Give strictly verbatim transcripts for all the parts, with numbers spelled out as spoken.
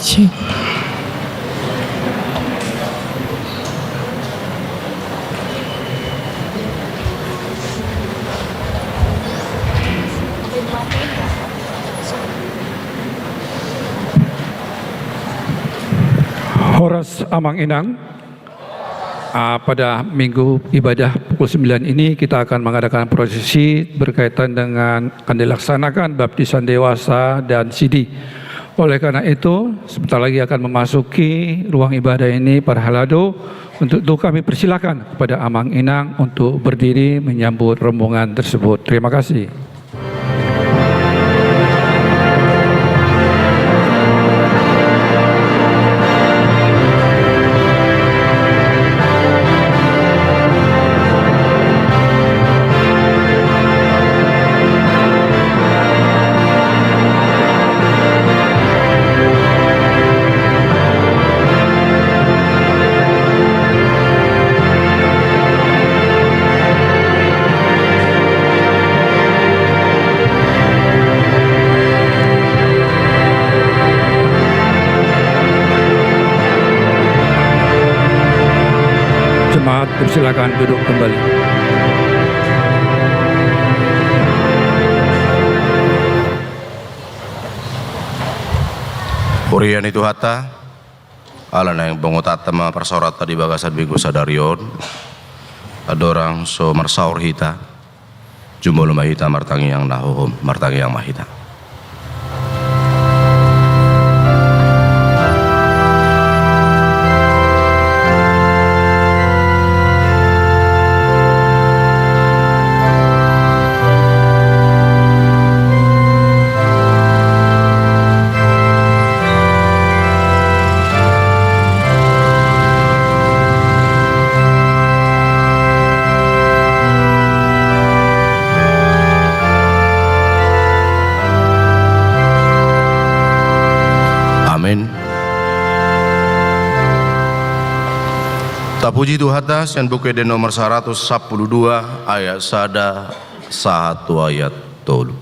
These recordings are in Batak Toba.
Cek. Horas Amang Inang. Ah, pada Minggu Ibadah pukul sembilan ini kita akan mengadakan prosesi berkaitan dengan akan dilaksanakan baptisan dewasa dan sidi. Oleh karena itu, sebentar lagi akan memasuki ruang ibadah ini, para halado. Untuk itu kami persilakan kepada Amang Inang untuk berdiri menyambut rombongan tersebut. Terima kasih. Jemaat, persilakan duduk kembali. Huria ni Tuhanta, ala naeng bongotanta ma parsaoranta di bagasan Minggu sadari on, andorang so marsaor hita, jumolo ma hita martangiang na hohom, martangiang ma hita. Amin. Tapuji Tuhanta, sian Buku Ende nomor saratus sampulu dua, ayat sada sahat tu ayat tolu.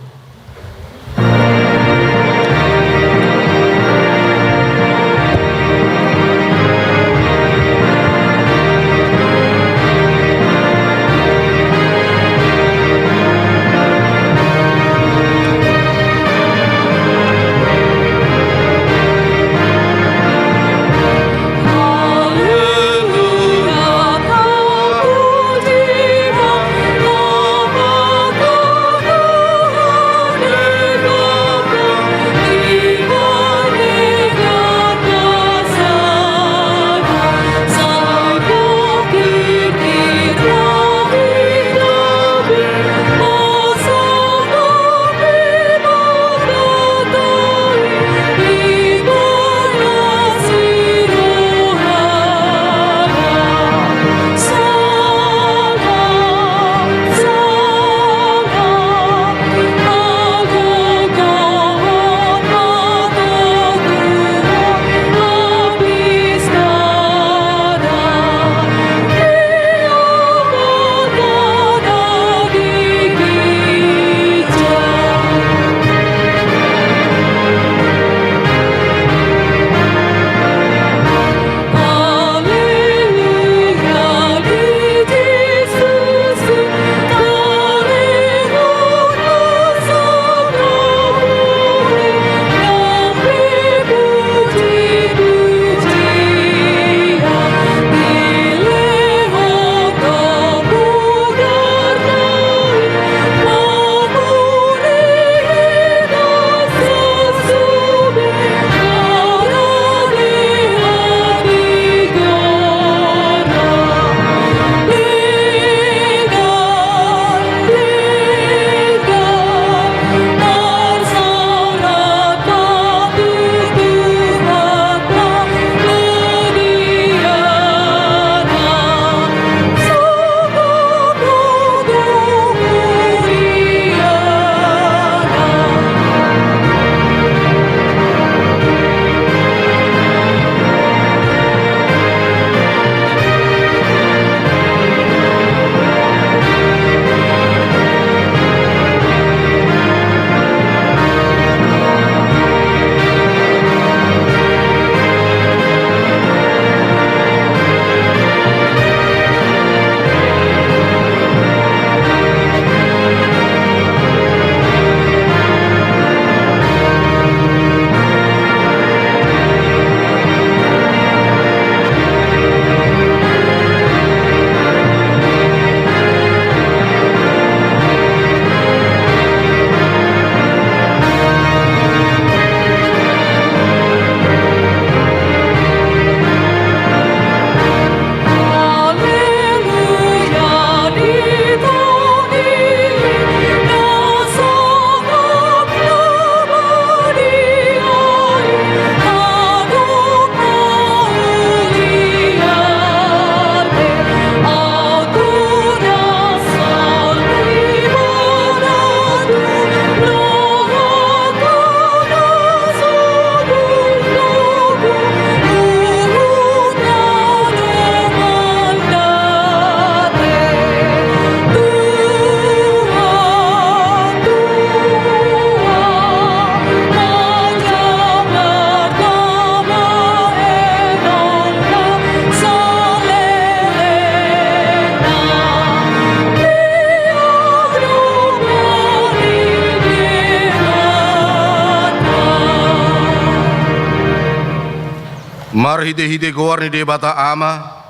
Marhite-hite goar ni Debata Ama,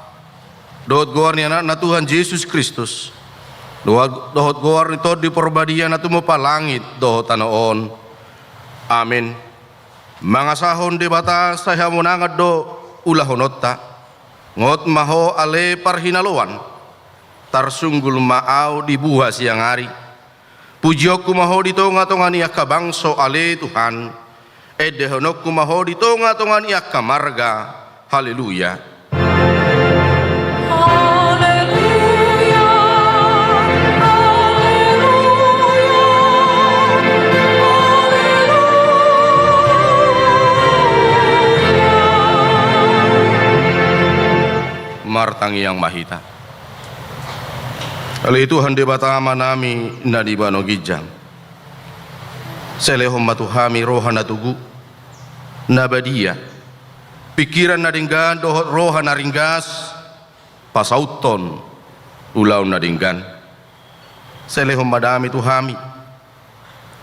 dohot goar ni Anakna Tuhan Jesus Kristus, dohot, dohot goar ni Tondi Parbadia na tumompa langit dohot tano on. Amen. Mangasahon Debata sai hamonangan do ulahononta. Ngot ma ho ale parhinaloan. Tarsunggul ma ahu di buha siang ari. Pujionku ma ho di tonga-tonga ni angka bangso ale Tuhan. Endehononku ma ho di tonga-tonga ni angka marga. Haleluya. Haleluya, haleluya, haleluya. Martangiang ma hita. Ale Tuhan Debata Amanami na di banua ginjang. Sai lehon ma tu hami roha na togu, na badia, pingkiran na denggan dohot roha na ringgas, pasauthon ulaon na denggan. Sai lehon ma dame tu hami,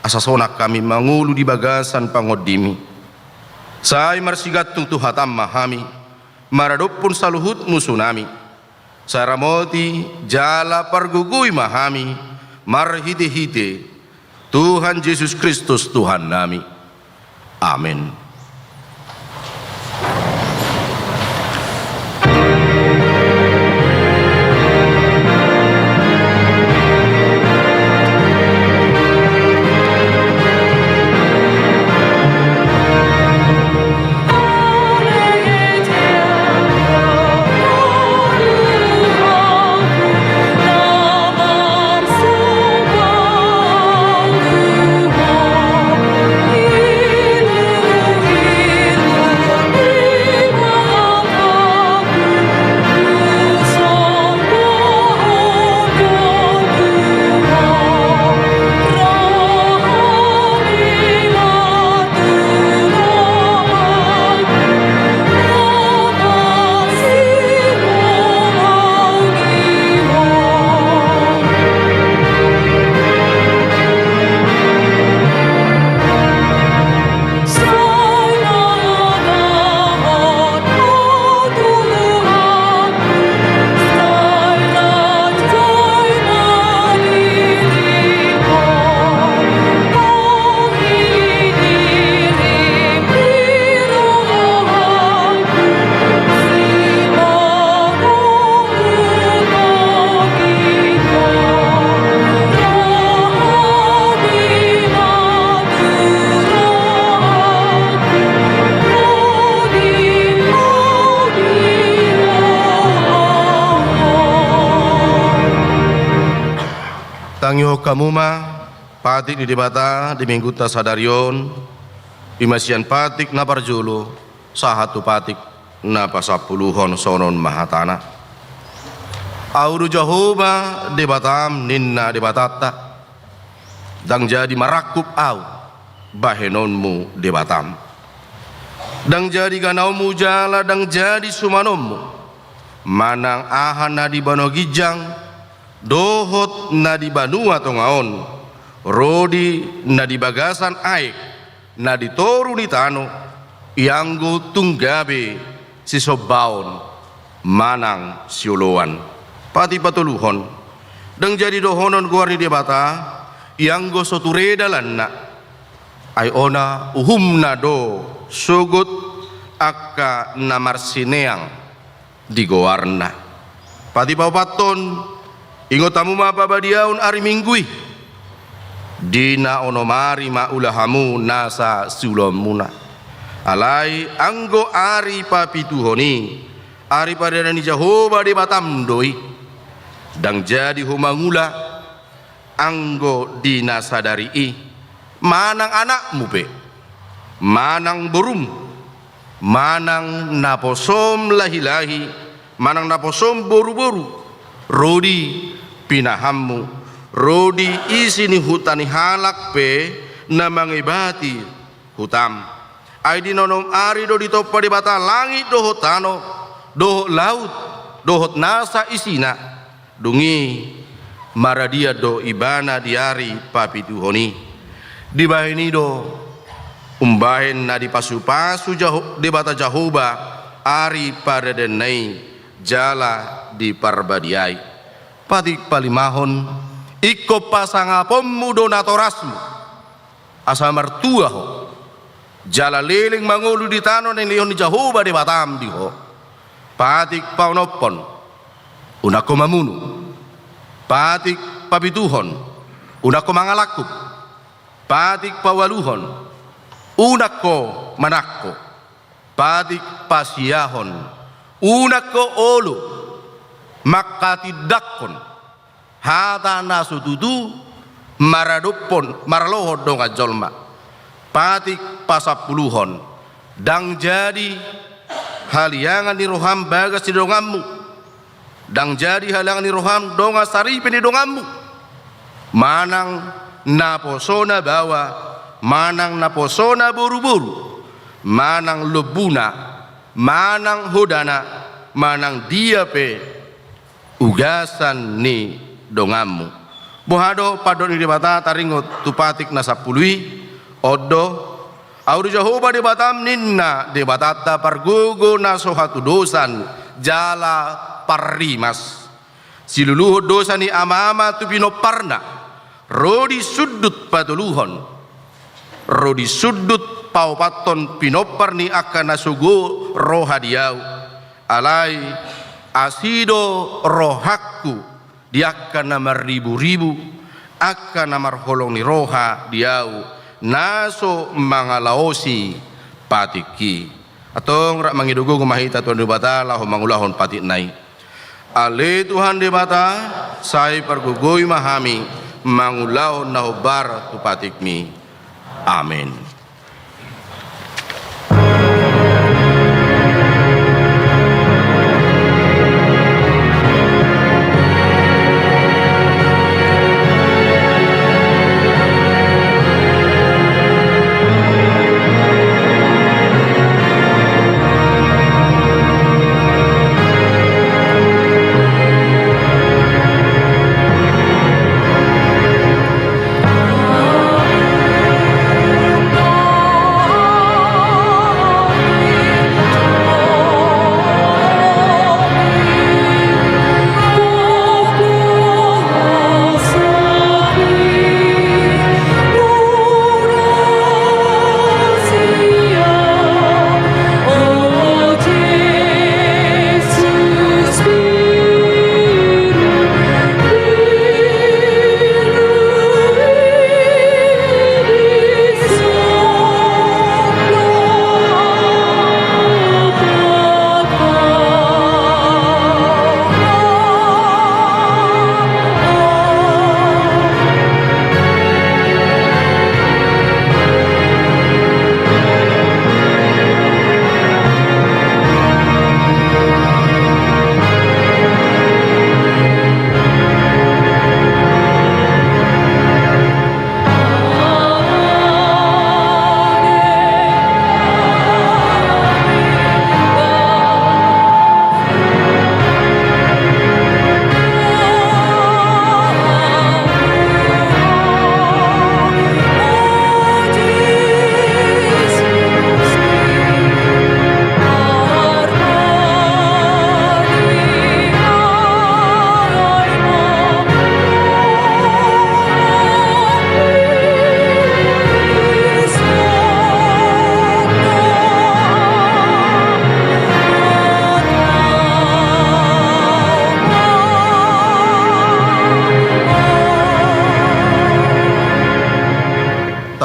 asa sonang hami mangolu di bagasan pangondimi. Sai marsigantung tu hatam ma hami, maradophon saluhut musunami. Sai ramoti jala pargogoi ma hami, marhite-hite Tuhan Jesus Kristus Tuhannami. Amen. Tangihon hamu ma patik ni Debata di Minggunta sadari on, i ma sian patik na parjolo sahat tu patik na pasampuluhon. Songon on ma hatana: Ahu do Jahowa Debatam, ninna Debatanta. Ndang jadi marangkup ahu bahenonmu Debatam. Ndang jadi ganaonmu jala ndang jadi sumanonmu, manang aha na di banua ginjang dohot na di banua tonga on, ro di na di bagasan aek, na di toru ni tano, ianggo tung gabe sisombaon manang sioloan. Patik patoluhon: Ndang jadi dohonon goar ni Debata ianggo so ture dalanna, ai ona uhumna do sogot angka na marsineang di goarna. Patik paopathon: Ingot hamu ma pabadiaon ari Minggu i. Di na onom ari ma ula hamu nasa siulaonmuna. Alai anggo ari papituhon i, ari pardana ni Jahowa Debatam do i. Ndang jadi ho mangula anggo di na sadari i, manang anakmu pe, manang borum, manang naposom lahi-lahi, manang naposom boru-boru, ro di pinahanmu, ro di isi ni huta ni halak pe na mangebati hutam. Ai di na onom ari do ditompa Debata langit dohot tano, dohot laut, dohot nasa isina. Dung i maradian do Ibana di ari papituhon i. Dibahen i do umbahen na dipasu-pasu Jaho-, Debata Jahowa ari paradaanna i jala diparbadiai. Patik palimahon, ingkon pasangaponmu do natorasmu, asa martua ho jala leleng mangolu di tano na nilehon ni Jahowa Debatam di ho. Patik paonomhon, unang ho mamunu. Patik papituhon, unang ho mangalangkup. Patik paualuhon, unang ho manangko. Patik pasiahon, unang ho olo manghatindanghon hata na so tutu maradophon, maralohon dongan jolma. Patik pasampuluhon, ndang jadi haliangan ni roham bagas ni donganmu. Ndang jadi haliangan ni roham dongan saripe ni donganmu, manang naposona baoa, manang naposona boruboru, manang lombuna, manang hodana, manang dia pe ugasan ni donganmu. Boha do pandok ni Debata taringot tu patik na sampulu i? On do: Ahu do Jahowa Debatam, ninna Debatanta, pargogo na so hatudosan jala parrimas. Siluluhon dosa ni amama tu pinomparna, ro di sundut patoluhon, ro di sundut paopathon pinompar ni angka na sogo roha di ahu. Alai asi do rohangku di angka na marriburibu, angka na marholong ni roha di ahu, na so mangalaosi patik i. Antong rap mangido gogo ma hita tu Tuhan Debata laho mangulahon patikna i. Ale Tuhan Debata, sai pargogoi ma hami mangulahon na hombar tu patikmi. Amen.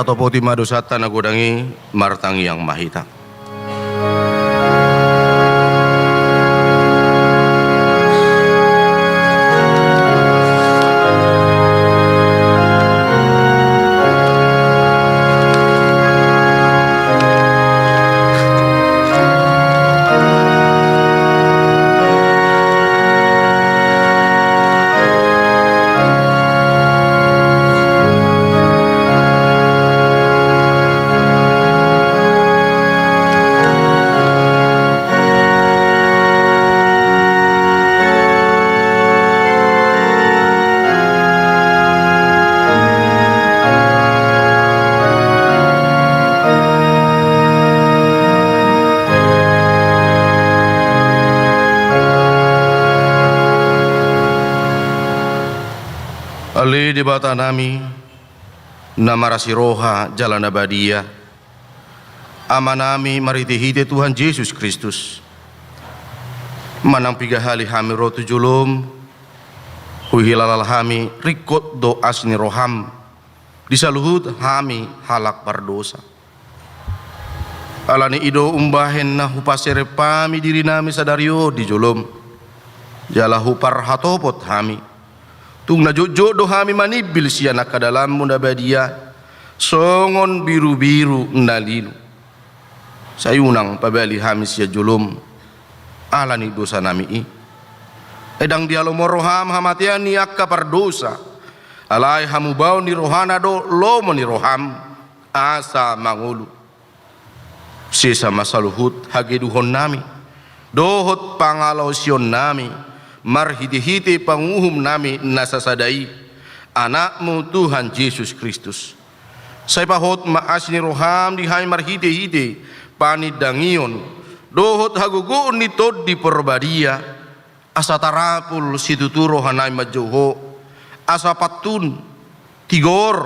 Tatopoti ma dosanta na godang i, martangiang ma hita. Debata nami, na marasi roha jala na badia, Ama nami marhite-hite Tuhan Jesus Kristus, manang piga hali hami ro tu jolom, huhilala hami ringkot do asi ni roham di saluhut hami halak pardosa. Alani i do umbahen na hupaserep hami diri nami sadari on di jolom, jala huparhatopot hami. Tung na jotjot do hami manimbil sian angka dalanmu na badia, songon birubiru na lilu. Sai unang pabali hami sian jolom, alani dosa nami i. Ai ndang dialomo roham hamatean ni angka pardosa, alai hamubaon ni rohana do lomo ni roham, asa mangolu. Sesa ma saluhut hagedukon nami, dohot pangalaosion nami, marhite-hite panguhum nami na sasada i, Anakmu Tuhan Jesus Kristus. Sai pahot ma asi ni roham di hami marhite-hite panindangion, dohot hagogoon ni Tondi Porbadia, asa tarapul situtu roha nami manjou Ho, asa pantun, tigor,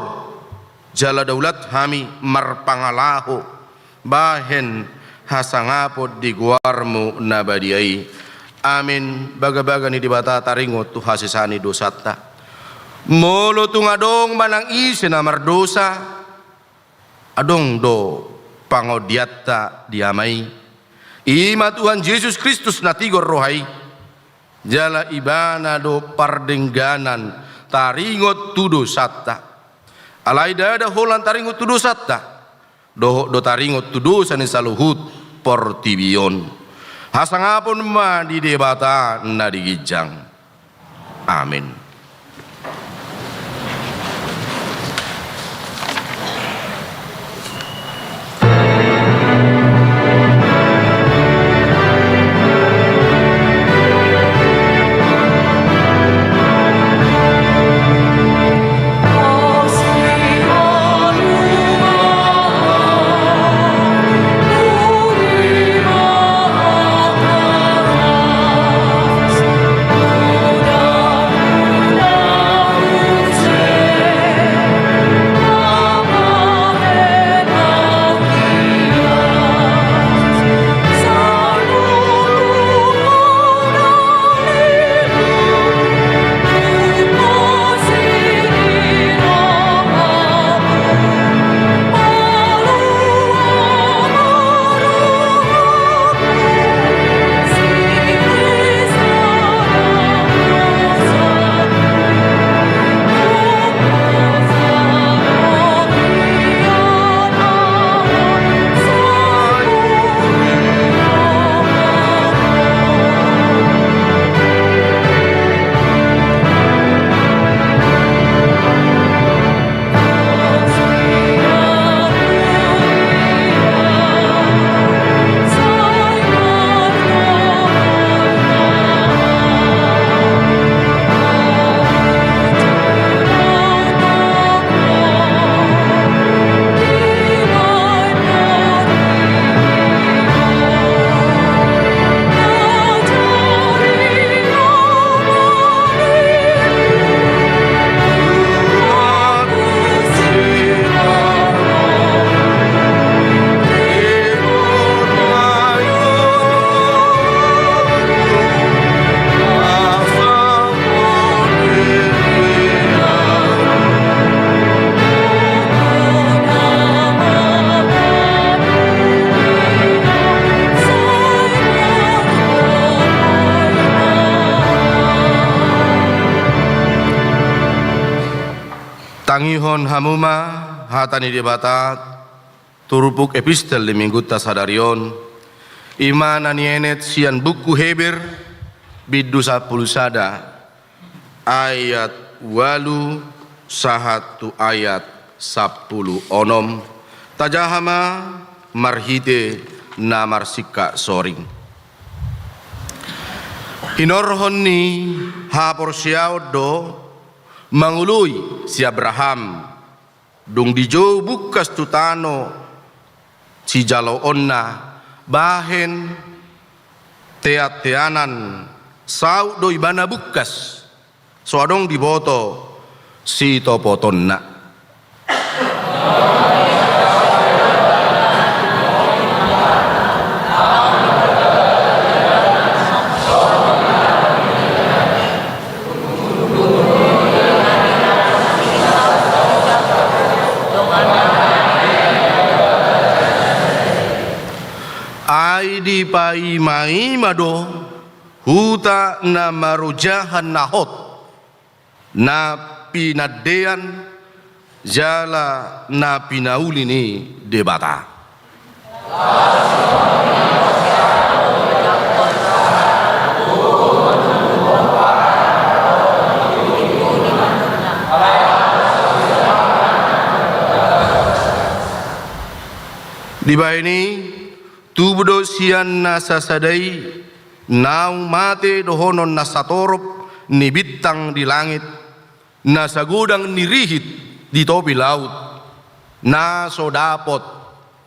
jala daulat hami marpangalaho, bahen hasangapon di goarmu na badia i. Amin. Bagabaga ni Debata taringot tu hasesaan ni dosanta. Molo tung adong manang ise na mardosa, adong do pangondianta di Ama i. I ma Tuhan Jesus Kristus na tigor roha i. Jala Ibana do pardengganan taringot tu dosanta. Alai ndada holan taringot tu dosanta, dohot do taringot tu dosa ni saluhut portibi on. Hasangapon ma di Debata na di ginjang. Amin. Tangihon hamu ma hata ni Debata, turpuk epistel di minggunta sadari on, i ma na nienet sian buku Heber, bindu sampulu sada, ayat ualu sahat tu ayat sampulu onom. Tajaha ma marhite na marsingkat soring. Hinorhon ni haporseaon do mangoloi si Abraham, dung dijou bungkas tu tano sijaloonna, bahen teanteanan, saut do ibana bungkas, so adong diboto sitopotonna. Ai dipaimaima do huta na marojahan na hot, na pinandean jala na pinauli ni Debata. Dibahen i, tubu do sian na sasada i naung mate dohonon na satorop ni bintang di langit, na sagodang ni rihit di topi laut, na so dapot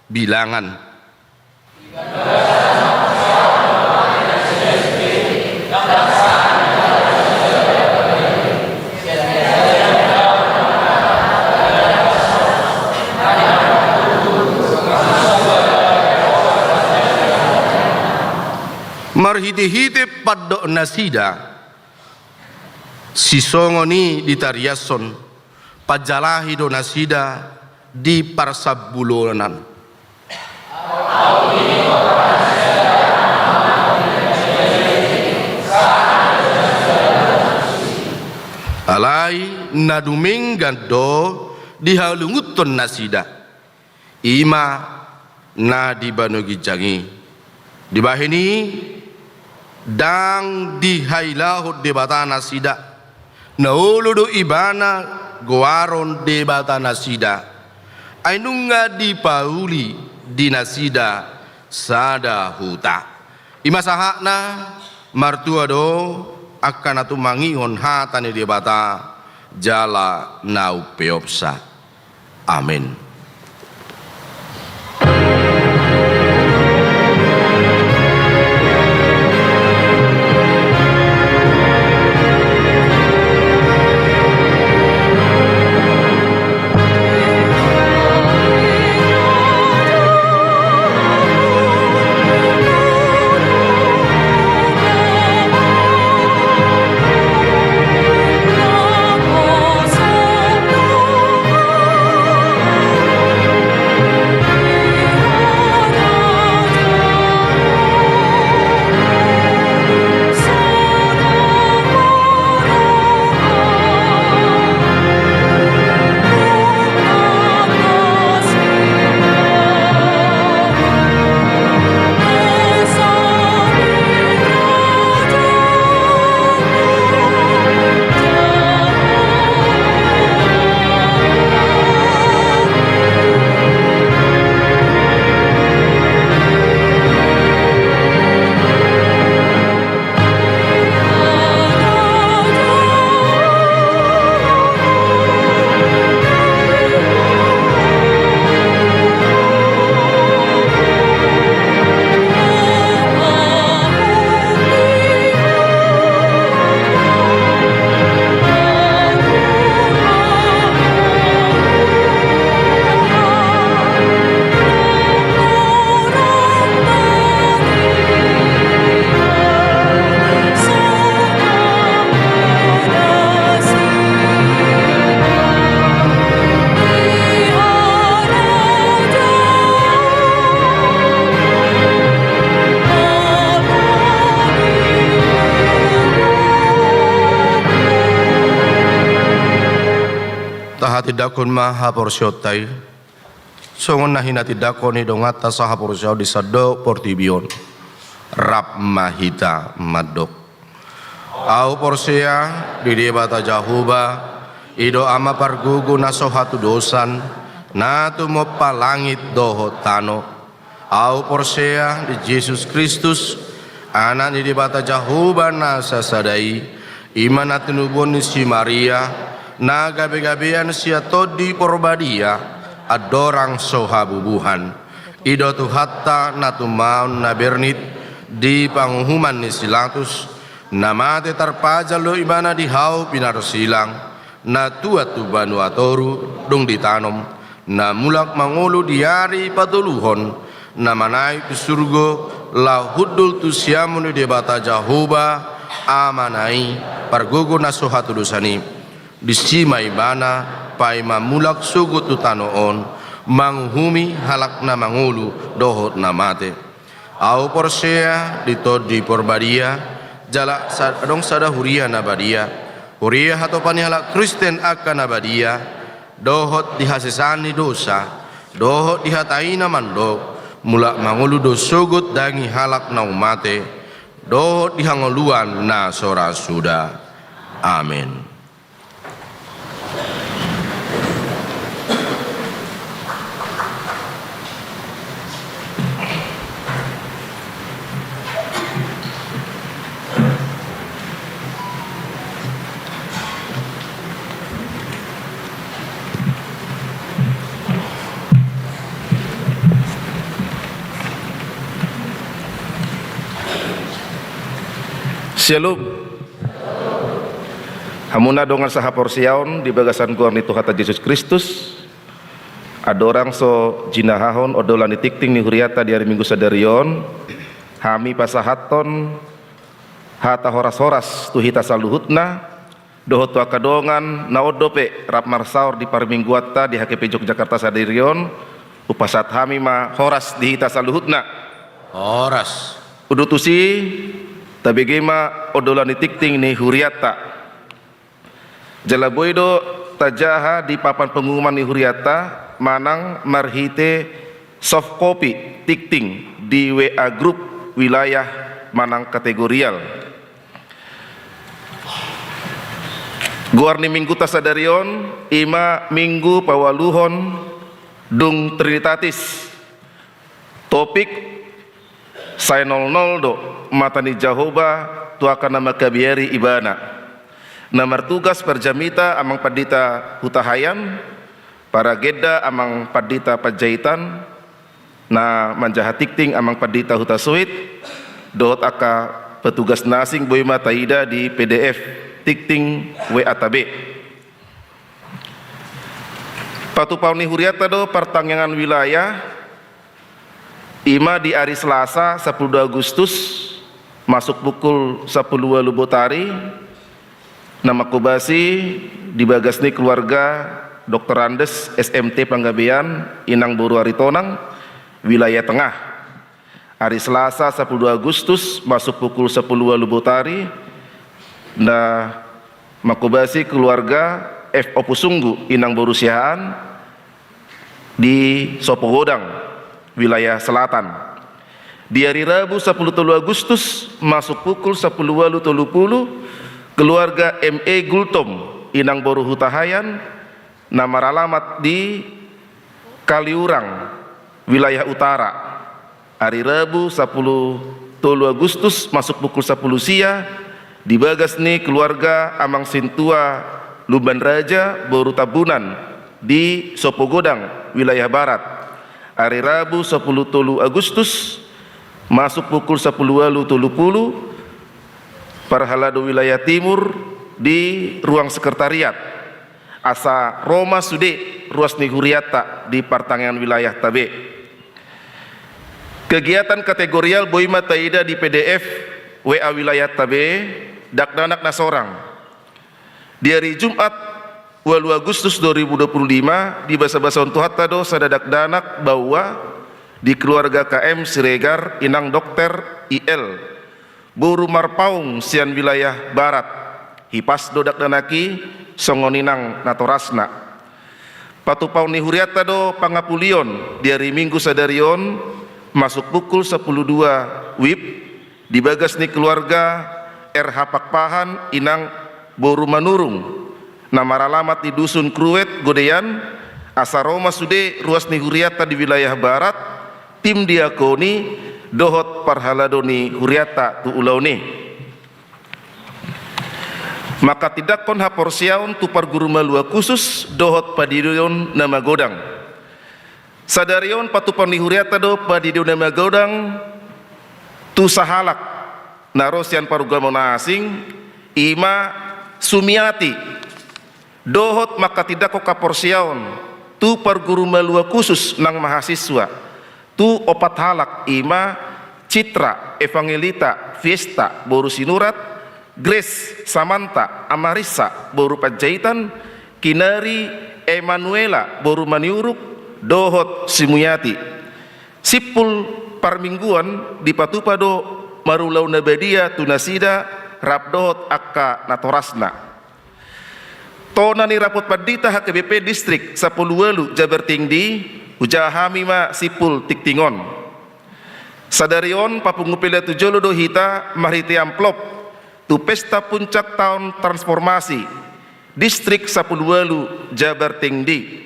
bilangan. Marhitehite pandok nasida, sisongon i ditariashon, panjalahi do nasida di parsambulonan. Alai na dumenggan do dihalungunhon nasida, i ma na di banua ginjang i. Dibahen i, ndang dihailahon Debata nasida, na olo do ibana goaron Debata nasida, ai nunga dipauli di nasida sada huta. I ma sahatna, martua do angka na tumangihon hata ni Debata jala na umpeopsa. Amen. Tahatindangkon ma haporseaonta i. Songon na hinatindangkon ni donganta sahaporseaon di sandok portibi on. Rap ma hita mandok. Ahu porsea di Debata Jahowa, i do Ama pargogo na so hatudosan, na tumompa langit dohot tano. Ahu porsea di Jesus Kristus, Anak ni Debata Jahowa na sasada i, i ma na tinubuan ni si Maria, na gabegabean sian Tondi Porbadia, andorang so habubuhan. I do Tuhanta na tumaon na bernit di panguhuman ni si Latus, na mate tarpajal do ibana di hau pinarsilang, Na tuat tu banua toru dung ditanom, na mulak mangolu di ari patoluhon, na manaek tu surgo, laho hundul tu siamun ni Debata Jahowa, Amana i, pargogo na so hatudosan i. Disi ma ibana paima mulak sogot tu tano on, manguhumi halak na mangolu dohot na mate. Ahu porsea di Tondi Parbadia, jala sa-, adong sada huria na badia, huria hatopan ni halak Kristen angka na badia, dohot di hasesaan ni dosa, dohot di hata i na mandok, mulak mangolu do sogot daging halak na ummate, dohot di hangoluan na so ra suda. Amen. Syalom. Hamuna dongan sahaporseaon di bagasan goar ni Tuhanta Jesus Kristus, andorang so jinahahon ondolan ni tingting ni hurianta di ari Minggu sadari on, hami pasahathon hata horas-horas tu hita saluhutna, dohot tu angka dongan na on dope rap marsaor di parmingguanta di H K P Jogjakarta sadari on, hupasahat hami ma horas di hita saluhutna. Horas. Unang tusi, tabege ma ondolan ni tingting ni hurianta. Jala boi do tajaha di papan pengumuman ni hurianta manang marhite soft copy tingting di W A grup wilayah manang kategorial. Goar ni minggunta sadari on, i ma minggu paualuhon dung Trinitatis. Topik: Sai nolnol do mata ni Jahowa tu angka na mangkabiari Ibana. Na martugas parjamita Amang Pandita Hutahaean, paragenda Amang Pandita Panjaitan, na manjaha tingting Amang Pandita Hutasoit, dohot angka petugas na asing boi ma taida di P D F tingting W A ta be. Patupaon ni hurianta do partangiangan wilayah, i ma di ari Selasa sampulu dua Agustus, masuk pukul sampulu ualu botari, na mangkobasi di bagas ni keluarga Doktor Andes, S M T Panggabean, inang boru Aritonang, wilayah Tengah. Ari Selasa sampulu dua Agustus, masuk pukul sampulu ualu botari, na mangkobasi keluarga F Ompusunggu, inang boru Siahaan, di Sopogodang, wilayah Selatan. Di ari Rabu sampulu tolu Agustus, masuk pukul sampulu ualu tolu pulu, keluarga M E Gultom, inang boru Hutahaean, na maralamat di Kaliurang, wilayah Utara. Ari Rabu sampulu tolu Agustus, masuk pukul sampulu sia, di bagas ni keluarga Amang Sintua Lumban Raja boru Tambunan di Sopogodang, wilayah Barat. Ari Rabu sampulu tolu Agustus, masuk pukul sampulu ualu tolu pulu, parhalado wilayah Timur di ruang sekretariat. Asa ro ma sude ruas ni hurianta di partangiangan wilayah ta be. Kegiatan kategorial boi ma taida di P D F W A wilayah ta be, dakdanak na sorang. Di ari Jumat, ualu Agustus dua ribu dua puluh lima, dibasabasahon Tuhanta do sada dakdanak baoa di keluarga K M Siregar, inang Dokter I L, boru Marpaung sian wilayah Barat. Hipas do dakdanak i songon inang natorasna. Patupaon ni hurianta do pangapulion di ari Minggu sadari on, masuk pukul sampulu dua wib, di bagas ni keluarga R H Pakpahan, inang boru Manurung, na maralamat di Dusun Kruet, Godean. Asa ro ma sude ruas ni hurianta di wilayah Barat, tim diakoni dohot parhalado ni hurianta tu ulaon i. Manghatindanghon haporseaon tu parguru malua khusus dohot pandidion na magodang. Sadari on patupaon ni hurianta do pandidion na magodang tu sahalak na ro sian parugamo na asing, i ma Sumiati. dohot manghatindanghon haporseaon tu parguru malua khusus nang mahasiswa tu opat halak, i ma Citra, Evangelita, Fiesta, boru Sinurat, Grace, Samanta, Amarissa, boru Panjaitan, Kinari, Emanuela, boru Maniuruk, dohot Simuyati. Simpul parmingguan dipatupa do marulaon na badia tu nasida rap dohot angka natorasna. Tona ni rapot pandita H K B P Distrik Sampulu Ualu Jabar Tingdi, hujaha hami ma simpul tingting on. Sadari on papungu pelean tu jolo do hita marhite amplop tu pesta puncak taon transformasi Distrik Sampulu Ualu Jabar Tingdi.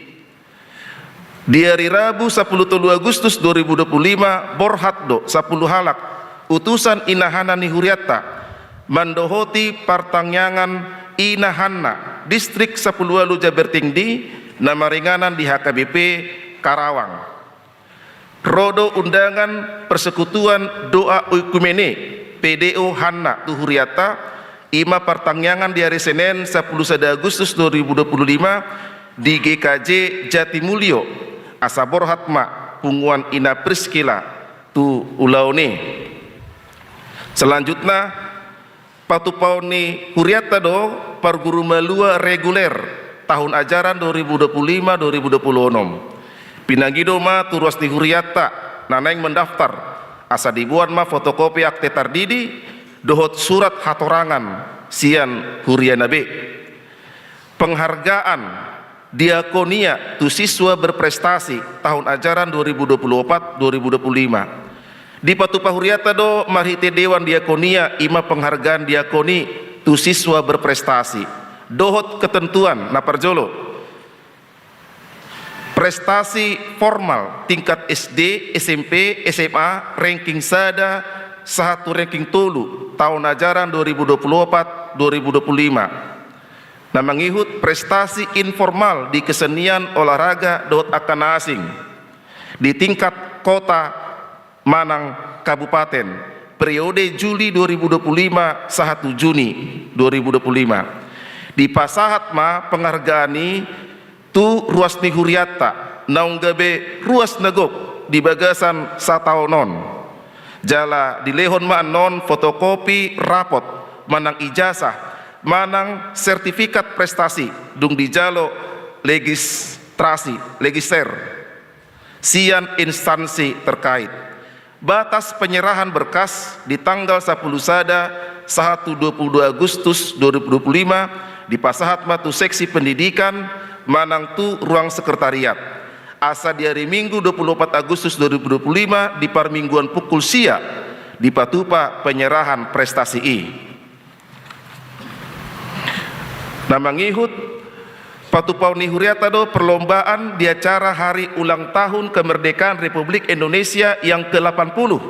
Di ari Rabu sampulu tolu Agustus dua ribu dua puluh lima borhat do sampulu halak utusan inahanna ni hurianta mandohoti partangiangan inahanna Distrik Sampulu Ualu Jabar Tingdi na maringanan di H K B P Karawang. Ro do undangan Persekutuan Doa Oikumene, P D O hanna, tu hurianta, i ma partangiangan di ari Senen sampulu sada Agustus dua ribu dua puluh lima di G K J Jatimulyo, asa borhat ma punguan Ina Priskila tu ulaon i. Selanjutna, patupaon ni hurianta do parguru malua reguler tahun ajaran dua ribu dua puluh lima dua ribu dua puluh enam. Pinangido ma tu ruas ni hurianta na naeng mendaftar, asa diboan ma fotokopi akte tardidi dohot surat hatorangan sian huriana be. Penghargaan diakonia tu siswa berprestasi tahun ajaran dua ribu dua puluh empat dua ribu dua puluh lima. Dipatupa hurianta do marhite dewan diakonia, i ma penghargaan diakoni tu siswa berprestasi dohot ketentuan na parjolo. Prestasi formal tingkat S D, S M P, S M A, ranking sada sahat tu ranking tolu tahun ajaran dua ribu dua puluh empat dua ribu dua puluh lima. Na mangihut prestasi informal di kesenian, olahraga dohot angka na asing di tingkat kota manang kabupaten, periode Juli dua ribu dua puluh lima sahat tu Juni dua ribu dua puluh lima. Dipasahat ma penghargaan i tu ruas ni hurianta naung gabe ruas na gok di bagasan sataon on. Jala dilehon ma annon fotokopi rapot manang ijasah manang sertifikat prestasi dung dijalo legistrasi, legister sian instansi terkait. Batas penyerahan berkas di tanggal sampulu sada sahat tu dua puluh dua Agustus dua ribu dua puluh lima dipasahat ma tu seksi pendidikan manang tu ruang sekretariat. Asa di ari Minggu dua puluh empat Agustus dua ribu dua puluh lima di parmingguan pukul sia dipatupa penyerahan prestasi i. Na mangihut patupaon ni hurianta do perlombaan di acara hari ulang tahun kemerdekaan Republik Indonesia yang kedelapan puluh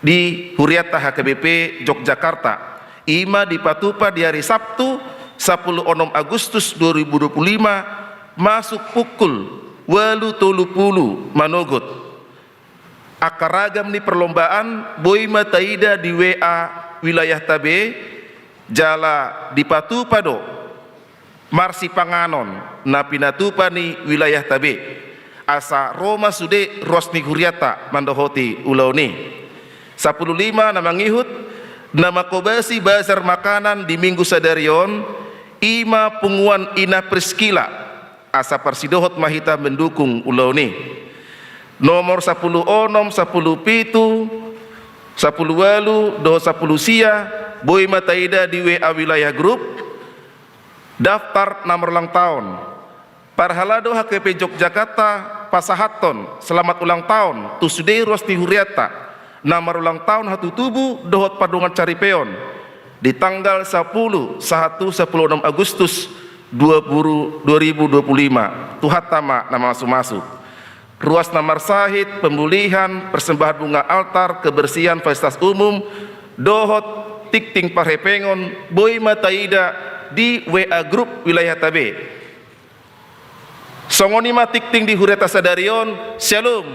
di hurianta H K B P Yogyakarta. I ma dipatupa di ari Sabtu sampulu onom Agustus dua ribu dua puluh lima masuk pukul ualu tolu pulu manogot. Angka ragam ni perlombaan boi ma taida di W A wilayahta be, jala dipatupa do marsipanganon na pinatupa ni wilayahta be. Asa ro ma sude ruas ni hurianta mandohoti ulaon i. Sampulu lima na mangihut, na manghobasi bazar makanan di Minggu sadari on, i ma punguan Ina Priskila. Asa parsidohot ma hita mendukung ulaon i. Nomor sampulu onom, sampulu pitu, sampulu ualu dohot sampulu sia boi ma taida di W A wilayah grup. Daftar na marulang taon. Parhalado H K B P Yogyakarta pasahathon selamat ulang taon tu sude ruas ni hurianta na marulang taon hatutubu dohot pardongan saripeon di tanggal sampulu sahat tu sampulu onom Agustus dua puluh, dua ribu dua puluh lima. Tuhanta ma na mamasumasu. Ruas na marsahit pembulihan, persembahan bunga altar, kebersihan fasilitas umum dohot tingting parhepengon boi ma taida di W A grup wilayahta be. Songon i ma tingting di hurianta sadari on. Syalom.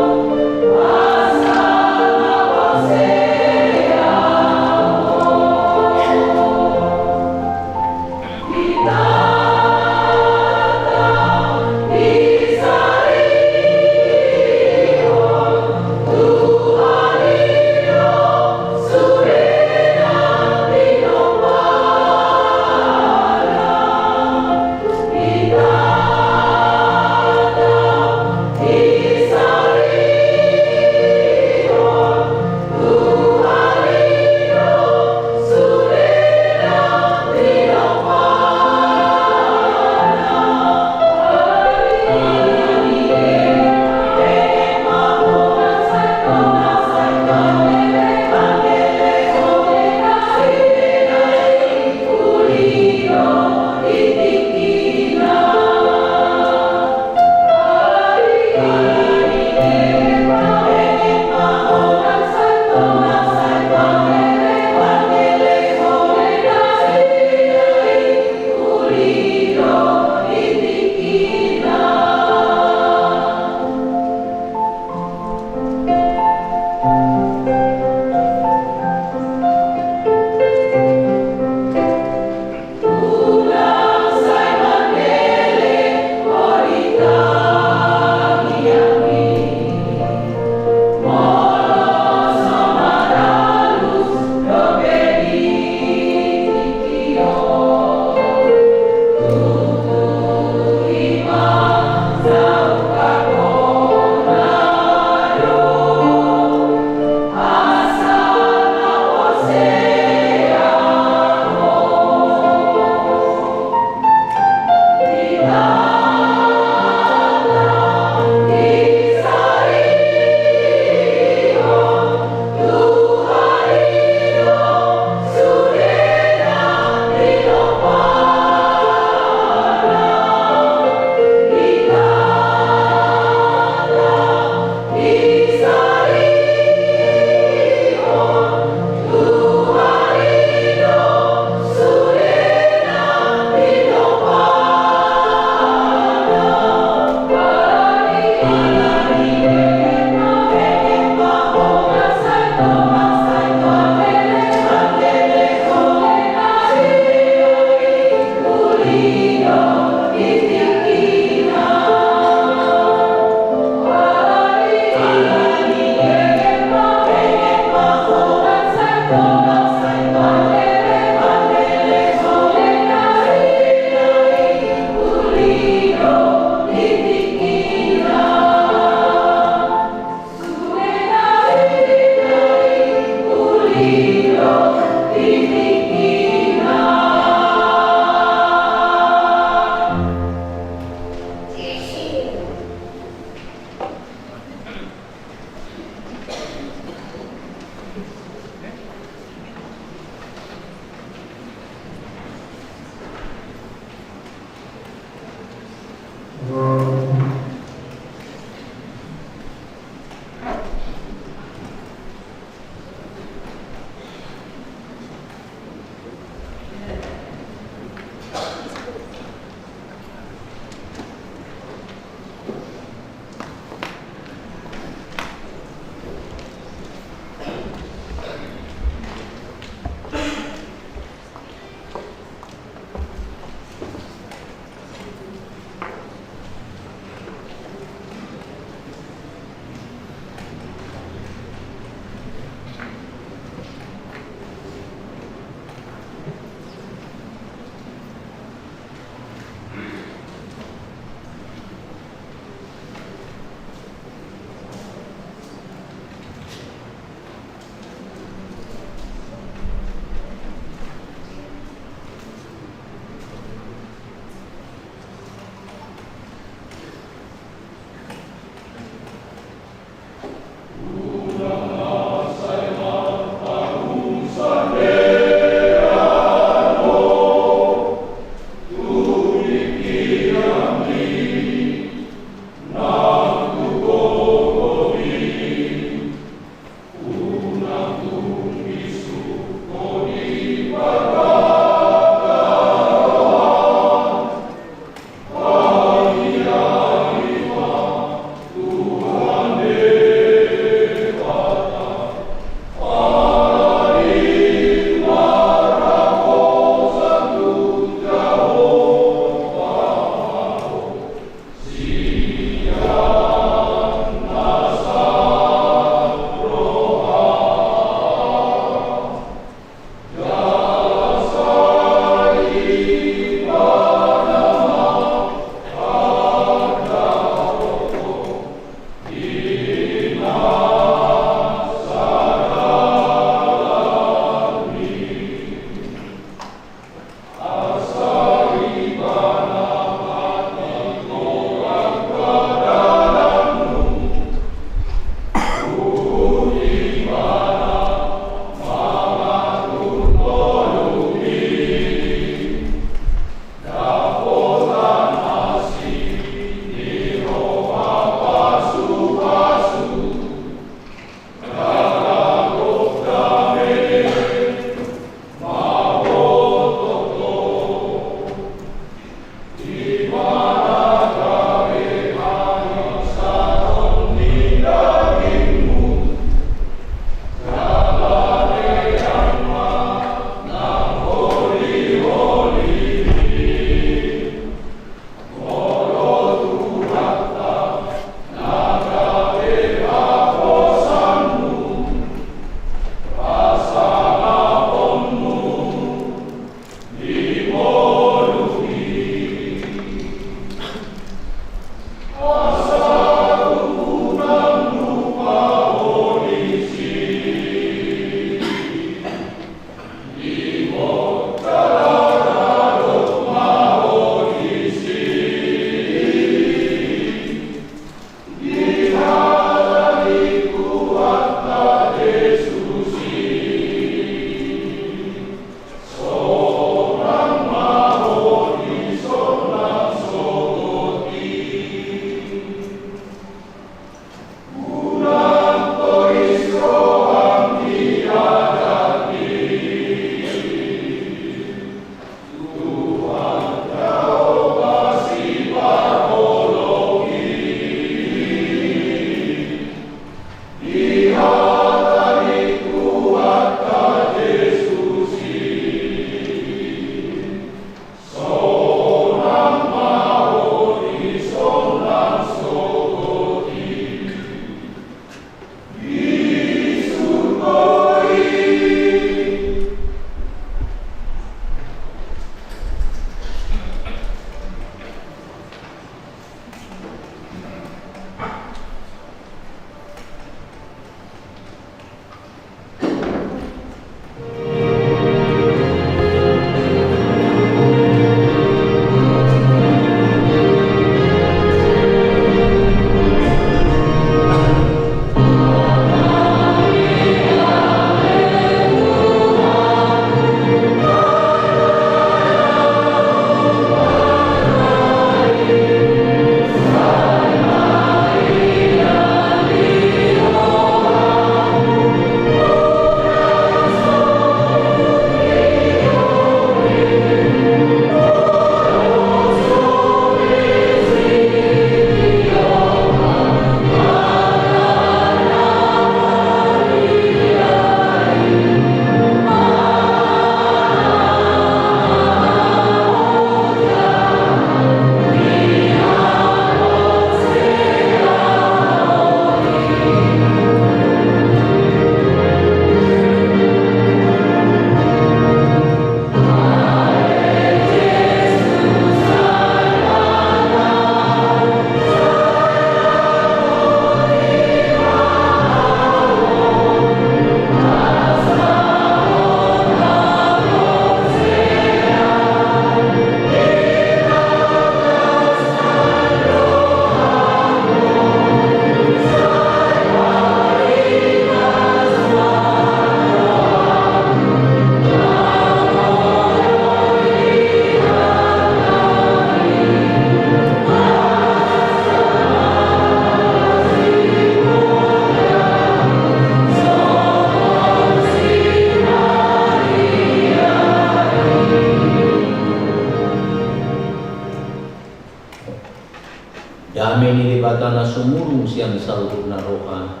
Dame ni Debata na sumurung sian saluhutna roha,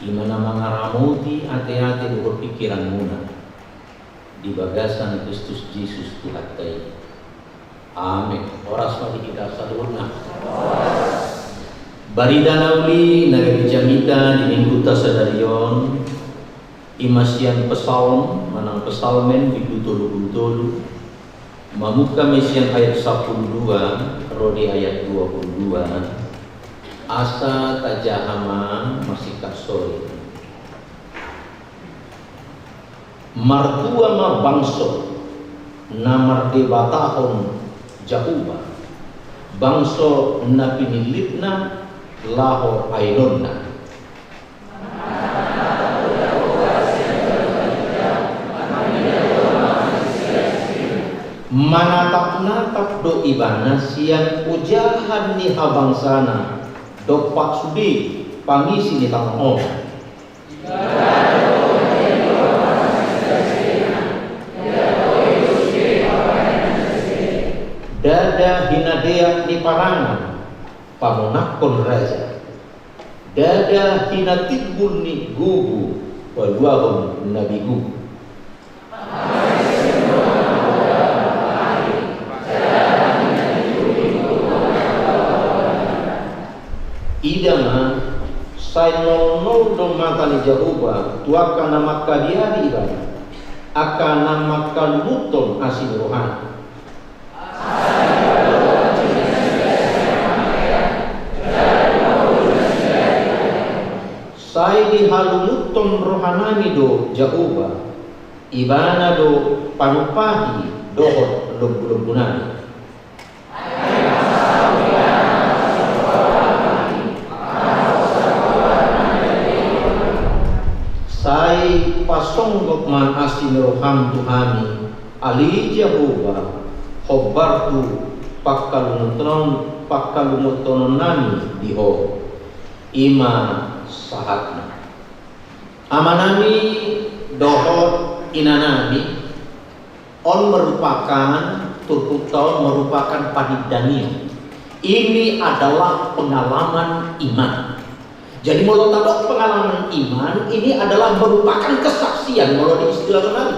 i ma na mangaramoti ateate dohot pingkiranmuna di bagasan Kristus Jesus Tuhanta i. Amen. Horas ma di hita saluhutna. Barita na uli na gabe jamita di Minggunta sadari on, i ma sian Psalm manang Psalmen bindu tolu pulu tolu, mamungka ma i sian ayat sampulu dua ro di ayat dua pulu dua. Asa tajaha ma marsingkat sori. Martua ma bangso na mardebatahon Jahowa, bangso na pinillitna laho ainonna. Manatap-natap do ibana sian ojahan ni habangsana dompak sude pangisi ni tano on. Ndada hinadeak ni parangan pamonangkon raja. Ndada hinatimbul ni gogo paluahon na begu. Ida ma, sai nolnol do mata ni Jahowa tu angka na mangkabiari ibana, angka na mangkalumuthon asi ni rohana. Sai dihalumuthon rohanami do Jahowa, ibana do panumpahi dohot lombulombunami. Sai pasonggop ma asi ni roham tu hami, ale Jahowa, hombar tu pangkalumuthon-, pangkalumuthononnami di Ho. I ma sahatna. Amanami dohot inanami, on merupakan, turpukta on merupakan panindangion. Ini adalah pengalaman iman. Jadi, molo tadok pengalaman iman, ini adalah merupakan kesaksian, molo di istilah sonari.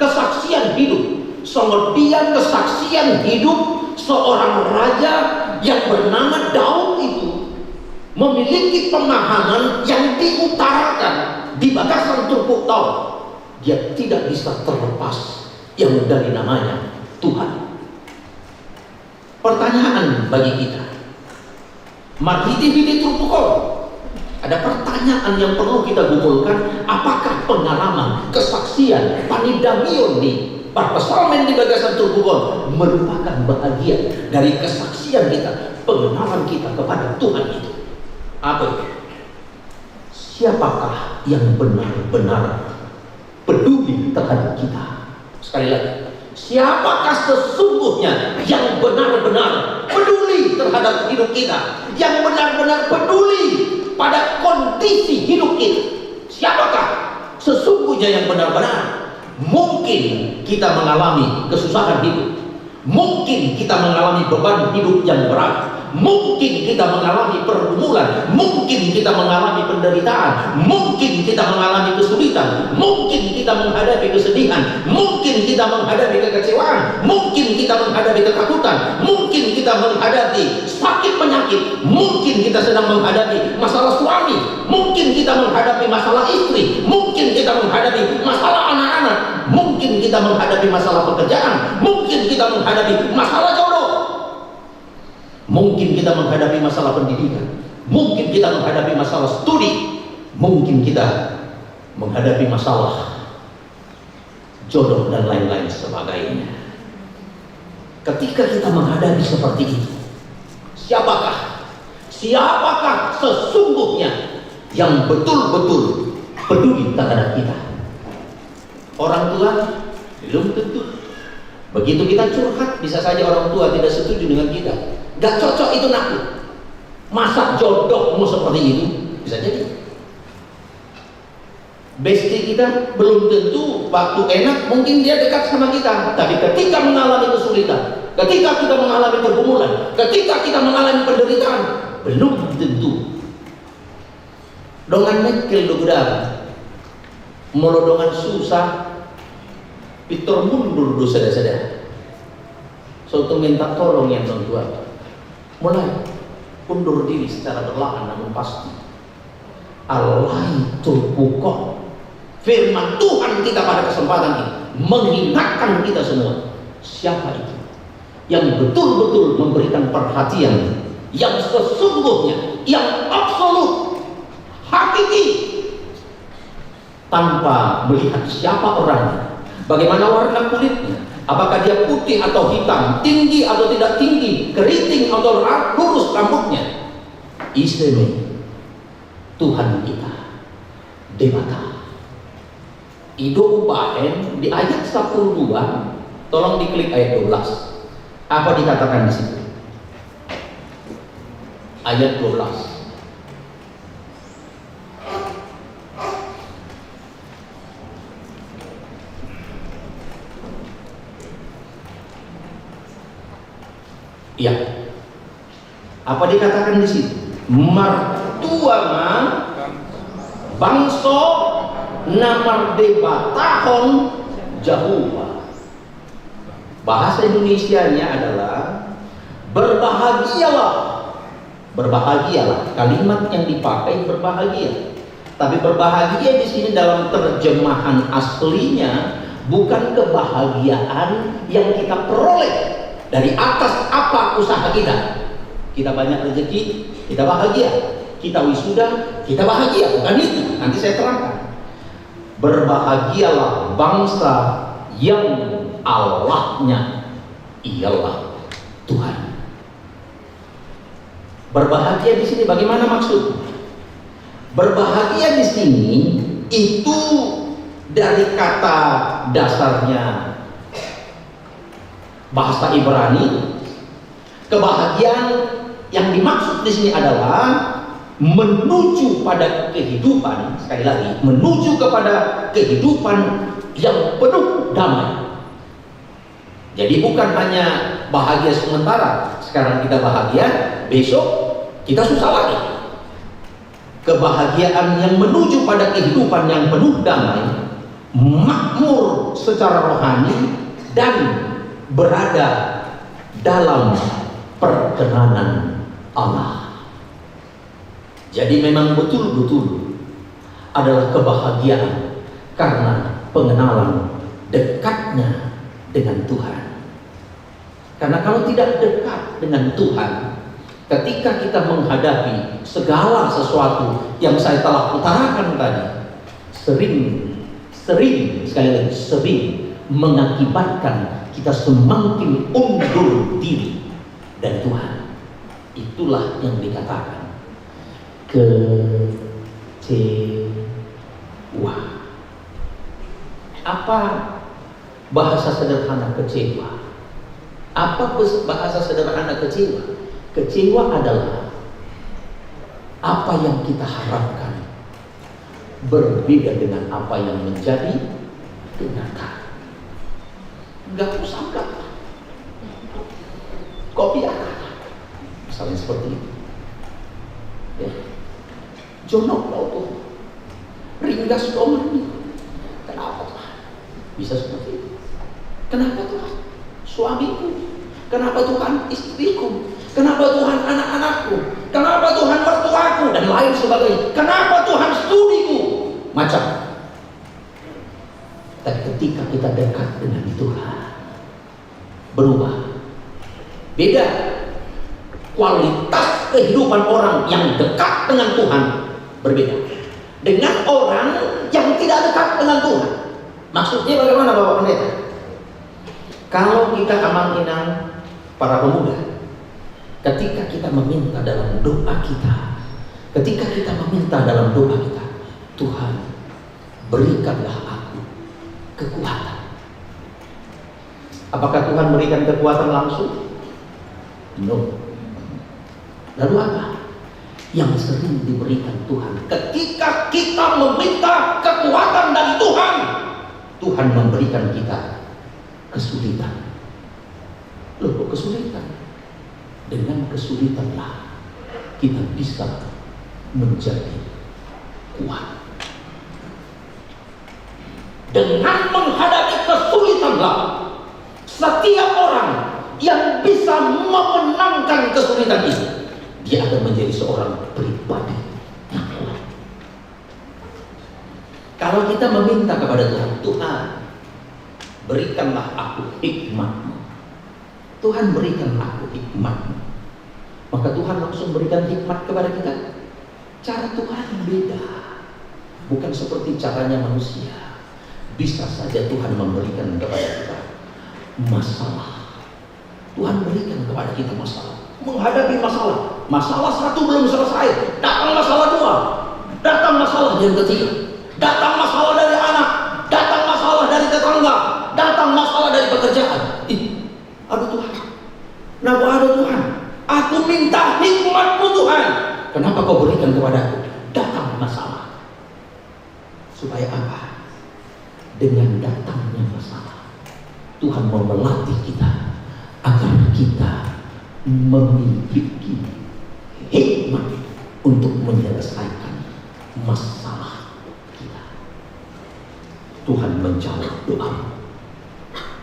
Kesaksian hidup. Songon dia kesaksian hidup seorang raja yang bernama Daud itu memiliki pemahaman yang diutarakan di bagasan turpukta on. Dia tidak bisa terlepas yang dari namanya Tuhan. Pertanyaan bagi kita. Marhitehite turpuk on, ada pertanyaan yang perlu kita gumulkan, apakah pengalaman, kesaksian, panindangion ni parpsalmen di bagasan turpuk on merupakan bahagian dari kesaksian kita, pengenalan kita kepada Tuhan itu? Apa itu? Siapakah yang benar-benar peduli terhadap kita? Sekali lagi, siapakah sesungguhnya yang benar-benar peduli terhadap hidup kita, yang benar-benar peduli pada kondisi hidup kita? Siapakah sesungguhnya yang benar-benar? Mungkin kita mengalami kesusahan hidup. Mungkin kita mengalami beban hidup yang berat. Mungkin kita mengalami pergumulan. Mungkin kita mengalami penderitaan. Mungkin kita mengalami kesulitan. Mungkin kita menghadapi kesedihan. Mungkin kita menghadapi kekecewaan. Mungkin kita menghadapi ketakutan. Mungkin kita menghadapi sakit penyakit. Mungkin kita sedang menghadapi masalah suami. Mungkin kita menghadapi masalah istri, mungkin kita menghadapi masalah anak-anak, mungkin kita menghadapi masalah pekerjaan, mungkin kita menghadapi masalah jodoh, mungkin kita menghadapi masalah pendidikan, mungkin kita menghadapi masalah studi, mungkin kita menghadapi masalah jodoh, dan lain-lain sebagainya. Ketika kita menghadapi seperti itu, siapakah, siapakah sesungguhnya yang betul-betul peduli terhadap kita? Orang tua? Belum tentu. Begitu kita curhat, bisa saja orang tua tidak setuju dengan kita. Gak cocok itu, nakku. Masa jodohmu seperti itu? Bisa jadi. Besti kita belum tentu waktu enak mungkin dia dekat sama kita, tapi ketika mengalami kesulitan, Ketika kita mengalami pergumulan, ketika kita mengalami penderitaan, belum tentu dongan mengkel do godang. Molo dongan susah, pintor mundur do sada-sada. So tung minta tolong ia annon tu Tuhan. Mulai undur diri secara perlahan namun pasti. Alai turpuk on. Firman Tuhan kita pada kesempatan ini mengingatkan kita semua. Siapa itu yang betul-betul memberikan perhatian yang sesungguhnya, yang absolut, hakiki, tanpa melihat siapa orangnya, bagaimana warna kulitnya, apakah dia putih atau hitam, tinggi atau tidak tinggi, keriting atau ra-, lurus rambutnya? Ise ma i? Tuhan kita, Debata. I do umbahen di ayat sapuluh dua, tolong diklik ayat dua belas. Apa dikatakan di situ? Ayat dua belas. Iya. Apa dikatakan di situ? Martua ma bangso na mardebatahon Jahowa. Bahasa Indonesianya adalah berbahagialah. Berbahagialah. Kalimat yang dipakai berbahagia. Tapi berbahagia di sini dalam terjemahan aslinya bukan kebahagiaan yang kita peroleh dari atas apa usaha kita. Kita banyak rezeki, kita bahagia. Kita wisuda, kita bahagia. Bukan itu. Nanti saya terangkan. Berbahagialah bangsa yang Allahnya ialah Tuhan. Berbahagia di sini bagaimana maksudnya? Berbahagia di sini itu dari kata dasarnya bahasa Ibrani, kebahagiaan yang dimaksud di sini adalah menuju pada kehidupan, sekali lagi, menuju kepada kehidupan yang penuh damai. Jadi bukan hanya bahagia sementara, sekarang kita bahagia, besok kita susah lagi. Kebahagiaan yang menuju pada kehidupan yang penuh damai, makmur secara rohani, dan berada dalam perkenanan Allah. Jadi memang betul-betul adalah kebahagiaan karena pengenalan dekatnya dengan Tuhan. Karena kalau tidak dekat dengan Tuhan, ketika kita menghadapi segala sesuatu yang saya telah utarakan tadi, sering, sering, sekali lagi, sering mengakibatkan kita semakin undur diri dari Tuhan. Itulah yang dikatakan kecewa. Apa bahasa sederhana kecewa? Apa bes-, bahasa sederhana kecewa? Kecewa adalah apa yang kita harapkan berbeda dengan apa yang menjadi kenyataan. Nggak usah, nggak. Kopi apa? Misalnya seperti itu. Ya. Jonok do au, Tuhan. Ringgas do au. Kenapa, Tuhan? Bisa seperti itu. Kenapa, Tuhan? Suamiku. Kenapa, Tuhan? Istriku. Kenapa, Tuhan? Anak-anakku. Kenapa, Tuhan? Mertuaku. Dan lain sebagainya. Kenapa, Tuhan? Studiku. Macam. Tapi ketika kita dekat dengan Tuhan, berubah. Beda. Kualitas kehidupan orang yang dekat dengan Tuhan berbeda dengan orang yang tidak dekat dengan Tuhan. Maksudnya bagaimana, Bapak Pendeta? Kalau kita, Amang Inang, para pemuda, ketika kita meminta dalam doa kita, ketika kita meminta dalam doa kita, "Tuhan, berikanlah aku kekuatan." Apakah Tuhan berikan kekuatan langsung? No. Lalu apa yang sering diberikan Tuhan? Ketika kita meminta kekuatan dari Tuhan, Tuhan memberikan kita kesulitan. Loh, kok kesulitan? Dengan kesulitanlah kita bisa menjadi kuat. Dengan menghadapi kesulitanlah setiap orang yang bisa memenangkan kesulitan itu, dia akan menjadi seorang pribadi yang kuat. Kalau kita meminta kepada Tuhan, "Tuhan, berikanlah aku hikmat-Mu." "Tuhan, berikan aku hikmat-Mu." Maka Tuhan langsung berikan hikmat kepada kita. Cara Tuhan beda. Bukan seperti caranya manusia. Bisa saja Tuhan memberikan kepada kita masalah. Tuhan berikan kepada kita masalah. Menghadapi masalah. Masalah satu belum selesai. Datang masalah dua. Datang masalah yang ketiga. Datang masalah dari anak. Datang masalah dari tetangga. Datang masalah dari pekerjaan. Ih, aduh Tuhan. Kenapa, aduh Tuhan? Aku minta hikmat-Mu, Tuhan. Kenapa Kau berikan kepadaku? Datang masalah. Supaya apa? Dengan datangnya masalah, Tuhan mau melatih kita agar kita memiliki hikmat untuk menyelesaikan masalah kita. Tuhan menjawab doa.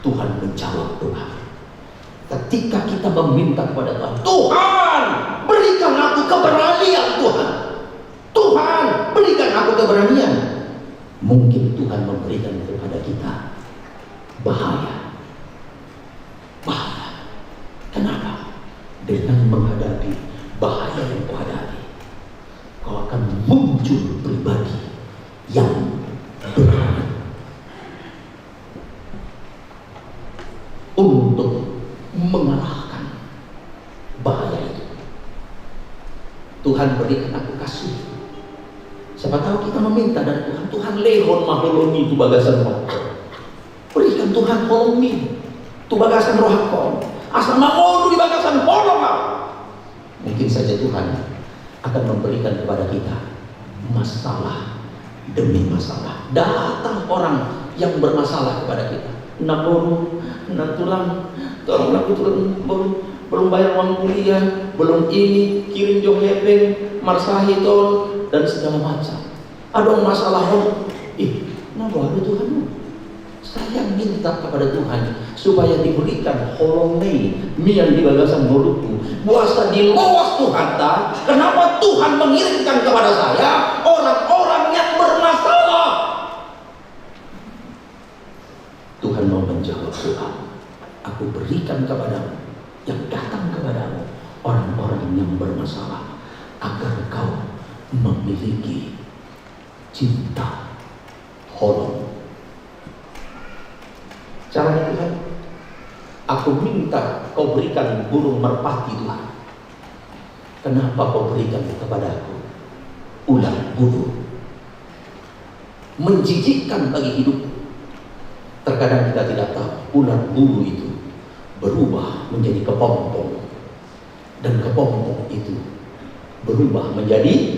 Tuhan menjawab doa. Ketika kita meminta kepada Tuhan, "Tuhan, berikan aku keberanian, Tuhan. Tuhan, berikan aku keberanian." Mungkin Tuhan memberikan kepada kita bahaya. Bahaya. Kenapa? Dengan menghadapi bahaya yang kau hadapi, kau akan muncul pribadi yang berani untuk mengalahkan bahaya itu. "Tuhan, berikan aku kasih." Siapa tahu kita meminta dari Tuhan, "Tuhan, lehon ma holong-Mi tu bagasan rohangku. Berikan, Tuhan, holong-Mi tu bagasan rohangku. Asa mangolu di bagasan holong-Mu." Mungkin saja Tuhan akan memberikan kepada kita masalah demi masalah. Datang orang yang bermasalah kepada kita. "Namboru, Nantulang, tolonglah Nantulang, Namboru, belum bayar uang kuliah, belum ini, kirim jo hepeng, marsahit on, dan segala macam. Adong masalah on." Ih, na boha do Tuhan on? Saya minta kepada Tuhan supaya diberikan holong-Ni mian di bagasan ngolungku. Boasa diloas Tuhanta? Kenapa Tuhan mengirimkan kepada saya orang-orang yang bermasalah? Tuhan mau menjawab doa. "Aku berikan kepadamu, yang datang kepadamu, orang-orang yang bermasalah, agar kau memiliki cinta holong." Caranya, "Tuhan, aku minta Kau berikan burung merpati, Tuhan. Kenapa Kau berikan kepadaku ular bulu? Menjijikkan bagi hidupku." Terkadang kita tidak tahu, ular bulu itu berubah menjadi kepompong. Dan kepompong itu berubah menjadi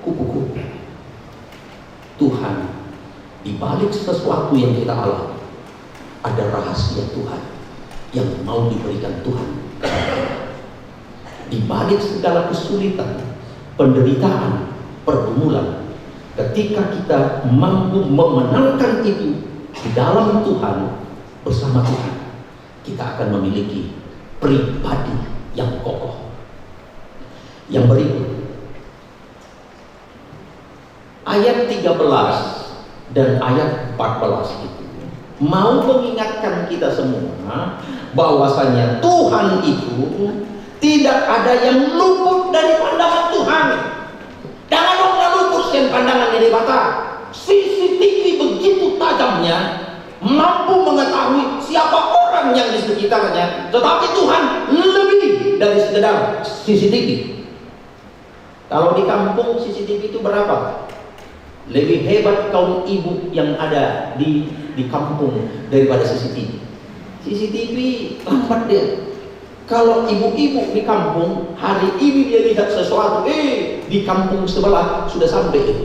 kupu-kupu. Tuhan, di balik sesuatu yang kita alami, ada rahasia Tuhan yang mau diberikan Tuhan kepada kita. Di balik segala kesulitan, penderitaan, pergumulan, ketika kita mampu memenangkan itu di dalam Tuhan, bersama Tuhan, kita akan memiliki pribadi yang kokoh. Yang berikut, ayat tiga belas dan ayat empat belas itu mau mengingatkan kita semua bahwasanya Tuhan itu tidak ada yang luput dari pandangan Tuhan. Dang adong na luput sian pandangan ni Debata. C C T V begitu tajamnya, mampu mengetahui siapa orang yang di sekitarnya. Tetapi Tuhan lebih dari sekedar C C T V. Kalau di kampung, C C T V itu berapa? Lebih hebat kaum ibu yang ada di, di kampung daripada C C T V. C C T V lambat dia. Kalau ibu-ibu di kampung, hari ini dia lihat sesuatu, eh, di kampung sebelah sudah sampai itu.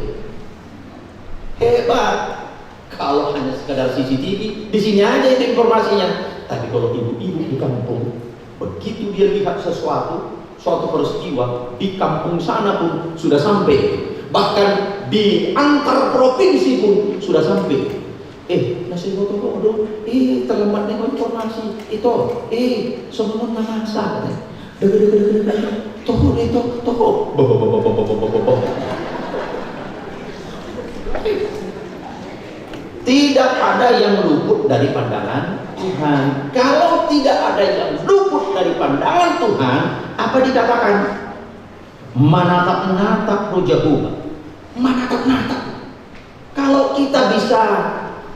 Hebat. Kalau hanya sekedar C C T V, di sini aja itu informasinya. Tapi kalau ibu-ibu di kampung, begitu dia lihat sesuatu, suatu peristiwa, di kampung sana pun sudah sampai. Bahkan di antar provinsi pun sudah sampai. Eh, na so iboto ho do, eh, terlambat ning informasi, ito, eh, songon on na masa, kata. Dege, dege, dege, dege, toho, eh, toho, toho. Bah, bah, bah. Tidak ada yang luput dari pandangan Tuhan. Kalau tidak ada yang luput dari pandangan Tuhan, apa dikatakan? Manatap-natap do Jahowa. Manatap-natap. Kalau kita bisa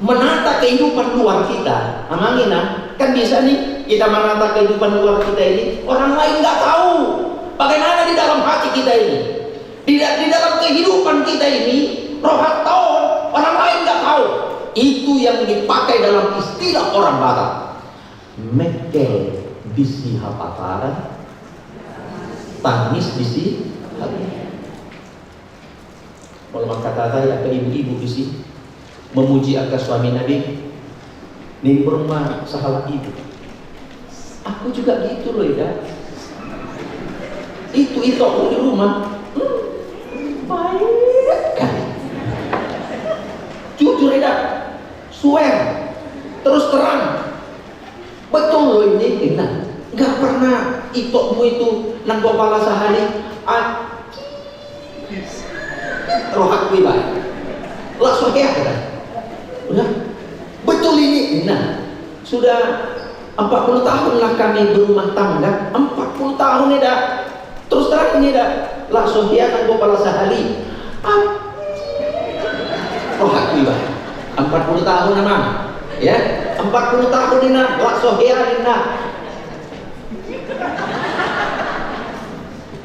menata kehidupan luar kita, amang inang, kan bisa nih kita menata kehidupan luar kita ini, orang lain nggak tahu bagaimana di dalam hati kita ini. Di, di dalam kehidupan kita ini, rohanta on, orang lain nggak tahu. Itu yang dipakai dalam istilah orang Batak. Mengkel disi hapataran, tangis disi hapataran. Molo mangkatai angka ibu-ibu disi, memuji angka suamina be, nimbrung ma sahalak ibu. Aku juga gitu loh, Eda. Itu, itu aku di rumah. Hmm, baik kali. Jujur, Eda. Swear. Terus terang. Betul loh ini, inna. Nggak pernah itokmu itu nang gopala sahali. Ah, rohakku iba. Langsung ya, kata. Udah. Betul ini, inna. Sudah empat puluh tahun lah kami berumah tangga. Empat puluh tahun, Eda. Terus terang ini dah, langsung dia nang gopala sahali. Ah. Rohakku iba. Empat puluh tahun, amang. Ya, empat puluh tahun ini nah, langsung dia ini nah.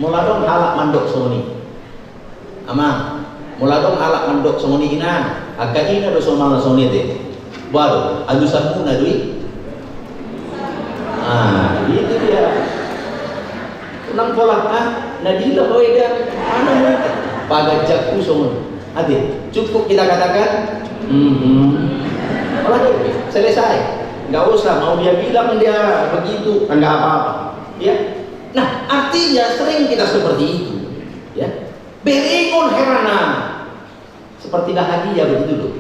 Molo adong halak mandok songon i. Amang, molo adong halak mandok songon i, inang, angka ina do somalna songon i te. Waduh, alusanmuna do i. Ah, itu dia. Nang pola, ah, na dila ho, Eda, ana mu. Paganjakku songon. Ate, cukup kita katakan, mhm. Olah, selesai. Nggak usah, mau dia bilang dia begitu, nggak apa-apa. Ya. Nah, artinya sering kita seperti itu. Ya. Berengon herana. Seperti bahagia begitu loh.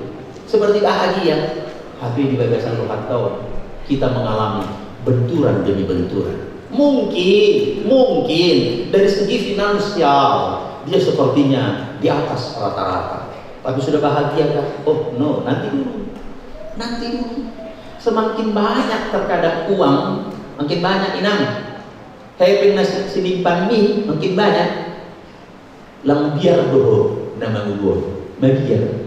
Seperti bahagia. Tapi di bagasan rohanta on, kita mengalami benturan demi benturan. Mungkin, mungkin dari segi finansial dia sepertinya di atas rata-rata. Tapi sudah bahagia kah? Oh no, nanti dulu. Nanti dulu. Semakin banyak terkadang uang, makin banyak, inang. Hepeng na si-, sinimpanmi, makin banyak. Lang biar do ho na mangolu on, mabiar.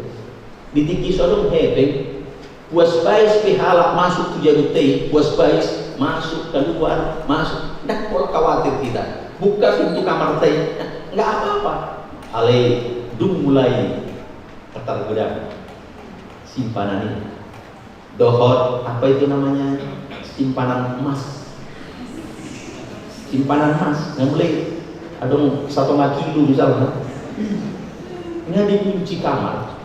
Di tingki so adong hepeng, puas bais pe halak masuk tu jabu tei, puas bais, masuk, keluar, masuk. Ndak pola khawatir kita. Buka pintu kamar tei, nggak apa-apa. Alai, dung mulai ketar godang simpanan i. Dohot, apa itu namanya, simpanan emas. Simpanan emas, na mulai adong satonga kilo misalna. Nga dikunci kamar.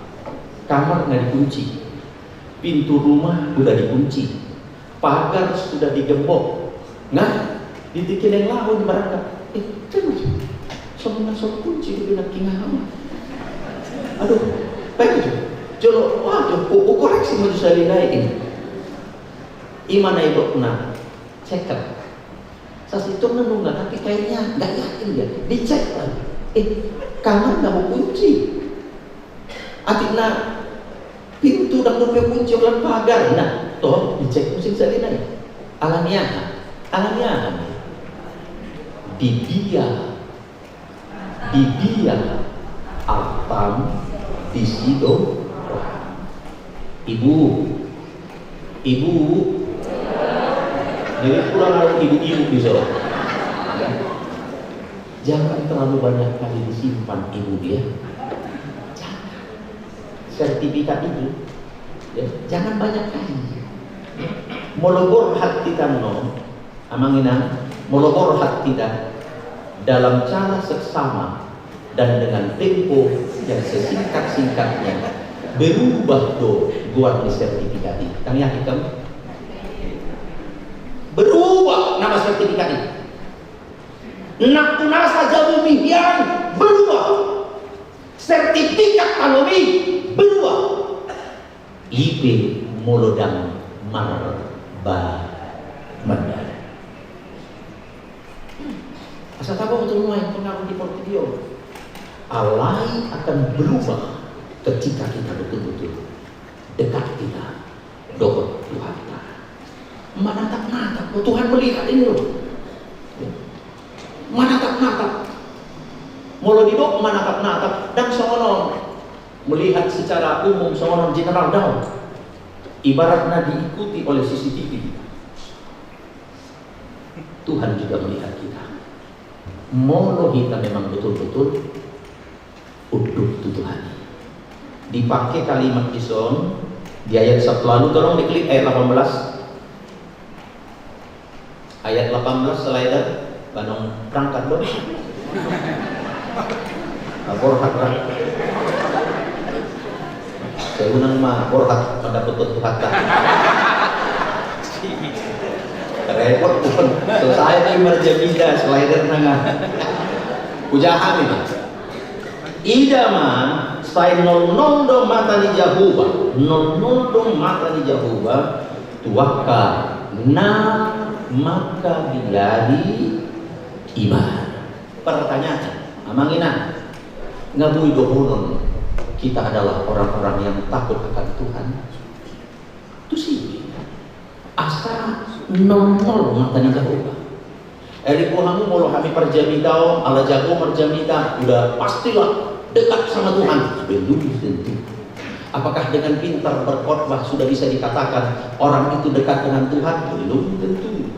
Kamar nga dikunci. Pintu rumah udah dikunci. Pagar sudah digembok. Nga, di tingki na laho di marangkap. Eh, tunggu. Songon na so kunci do nangkin aha. Aduh, baik itu. Jolo, wah, jolo, ku, ku koreksi ma jo sahali nai. I ma na didokna, cek kan. Sasintongna nunga, tapi kayaknya nggak yakin dia. Dicek lagi. Eh, kamar nggak mau kunci. Atik na pintu ndang dope kunci, holan pagar. Nah, to, dicek muse sahali nai. Alani aha? Alani aha? Di dia. Di dia artam, disi do roham. Ibu. Ibu. Jadi kurang ada ibu-ibu di sana. Jangan terlalu banyak kali disimpan ibu dia. Jangan. Sertifikat itu, ya, jangan banyak kali. Molo borhat hita, no, amang inang, molo borhat hita dalam cara seksama dan dengan tempo yang sesingkat-singkatnya, berubah do goar ni sertifikat i. Tangiang ikam. sertifikat i. Nang tu nasa jabu mi hian berubah. Sertifikat tano mi berubah. I pe molo ndang marba-, marba. Asa tabo tu nuaeng pengaruh di portibi on. Alai akan berubah ketika kita betul-betul dekat kita dohot Tuhanta. Manatap-natap, oh, Tuhan melihat ini loh. Manatap-natap. Molo didok manatap-natap, ndang songon on. Melihat secara umum songon on, general, daong. Ibaratna diikuti oleh C C T V. Tuhan juga melihat kita. Molo hita memang betul-betul unduk tu Tuhan i. Dipake kalimat dison di ayat sapulu, tolong diklik ayat delapan belas. Ayat delapan belas, slider, ba nunga berangkat do. Ah, borhat, borhat. Sai unang ma borhat mandapothon Tuhanta. Repot, Tuhan. Selesai tu marjamita, slider nanga. Hujaha ma. Ida ma, sai nolnol do mata ni Jahowa, nolnol do mata ni Jahowa tu angka na mangkabiari ibana. Pertanyaan, amang inang, nga boi dohonon kita adalah orang-orang yang takut akan Tuhan? Tusi. Asa nolnol mata ni Jahowa. Ai ringkot hamu molo hami parjamita on, ala jago marjamita, udah pastilah dekat sama Tuhan? Belum tentu. Apakah dengan pintar berkhotbah sudah bisa dikatakan orang itu dekat dengan Tuhan? Belum tentu.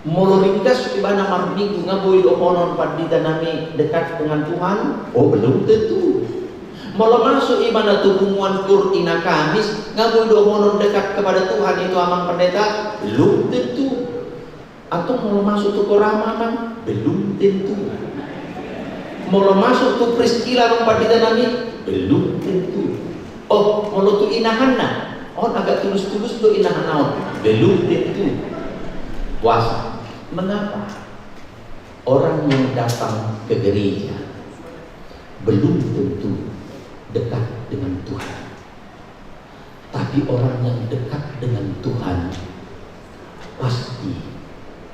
Molo ringgas ibana marminggu, nga boi dohonon pandita nami dekat dengan Tuhan? Oh, belum tentu. Molo masuk ibana tu punguan kur i na Kamis, nga boi dohonon dekat kepada Tuhan itu amang pendeta? Belum tentu. Atau molo masuk tu koramil, amang? Belum tentu. Molo masuk tu Priskila nang pandita nami? Belum tentu. Oh, molo tu inahanna? On agak tulus-tulus do inahanna on? Belum tentu. Puasa. Mengapa? Orang yang datang ke gereja belum tentu dekat dengan Tuhan. Tapi orang yang dekat dengan Tuhan pasti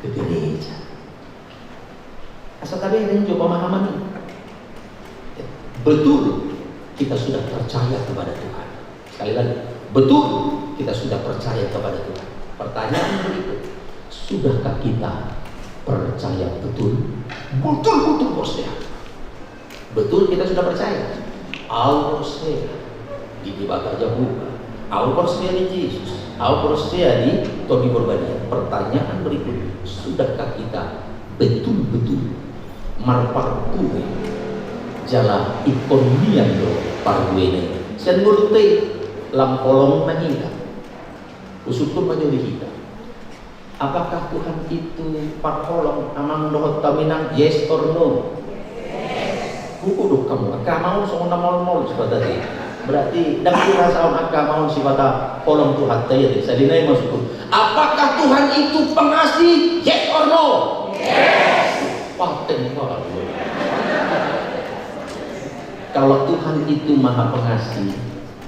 ke gereja. Asa tabereng jo pemahaman ini. Betul kita sudah percaya kepada Tuhan. Sekali lagi, betul kita sudah percaya kepada Tuhan. Pertanyaan berikut, sudahkah kita percaya betul? Betul-betul percaya. Betul kita sudah percaya. Au porsea di Debata Jahowa. Au porsea di Jesus. Au porsea di Tondi Porbadia. Pertanyaan berikutnya, sudahkah kita betul-betul marparpue jala ingkon nian do parbuena i? Sian ngolunta i, lam holong ma hita. Husungkun ma jo di hita. Apakah Tuhan itu parholong amang dohot hamu inang? Yes or no? Huhut do hamu, angka amang on songon na molmol sipata i. Berarti ndang dirasahon angka amang on sipata holong Tuhanta i, ate. Sahali nai ma husungkun. Apakah Tuhan itu pengasih? Yes or no? Yes. Paten ma. Kalau Tuhan itu maha pengasih,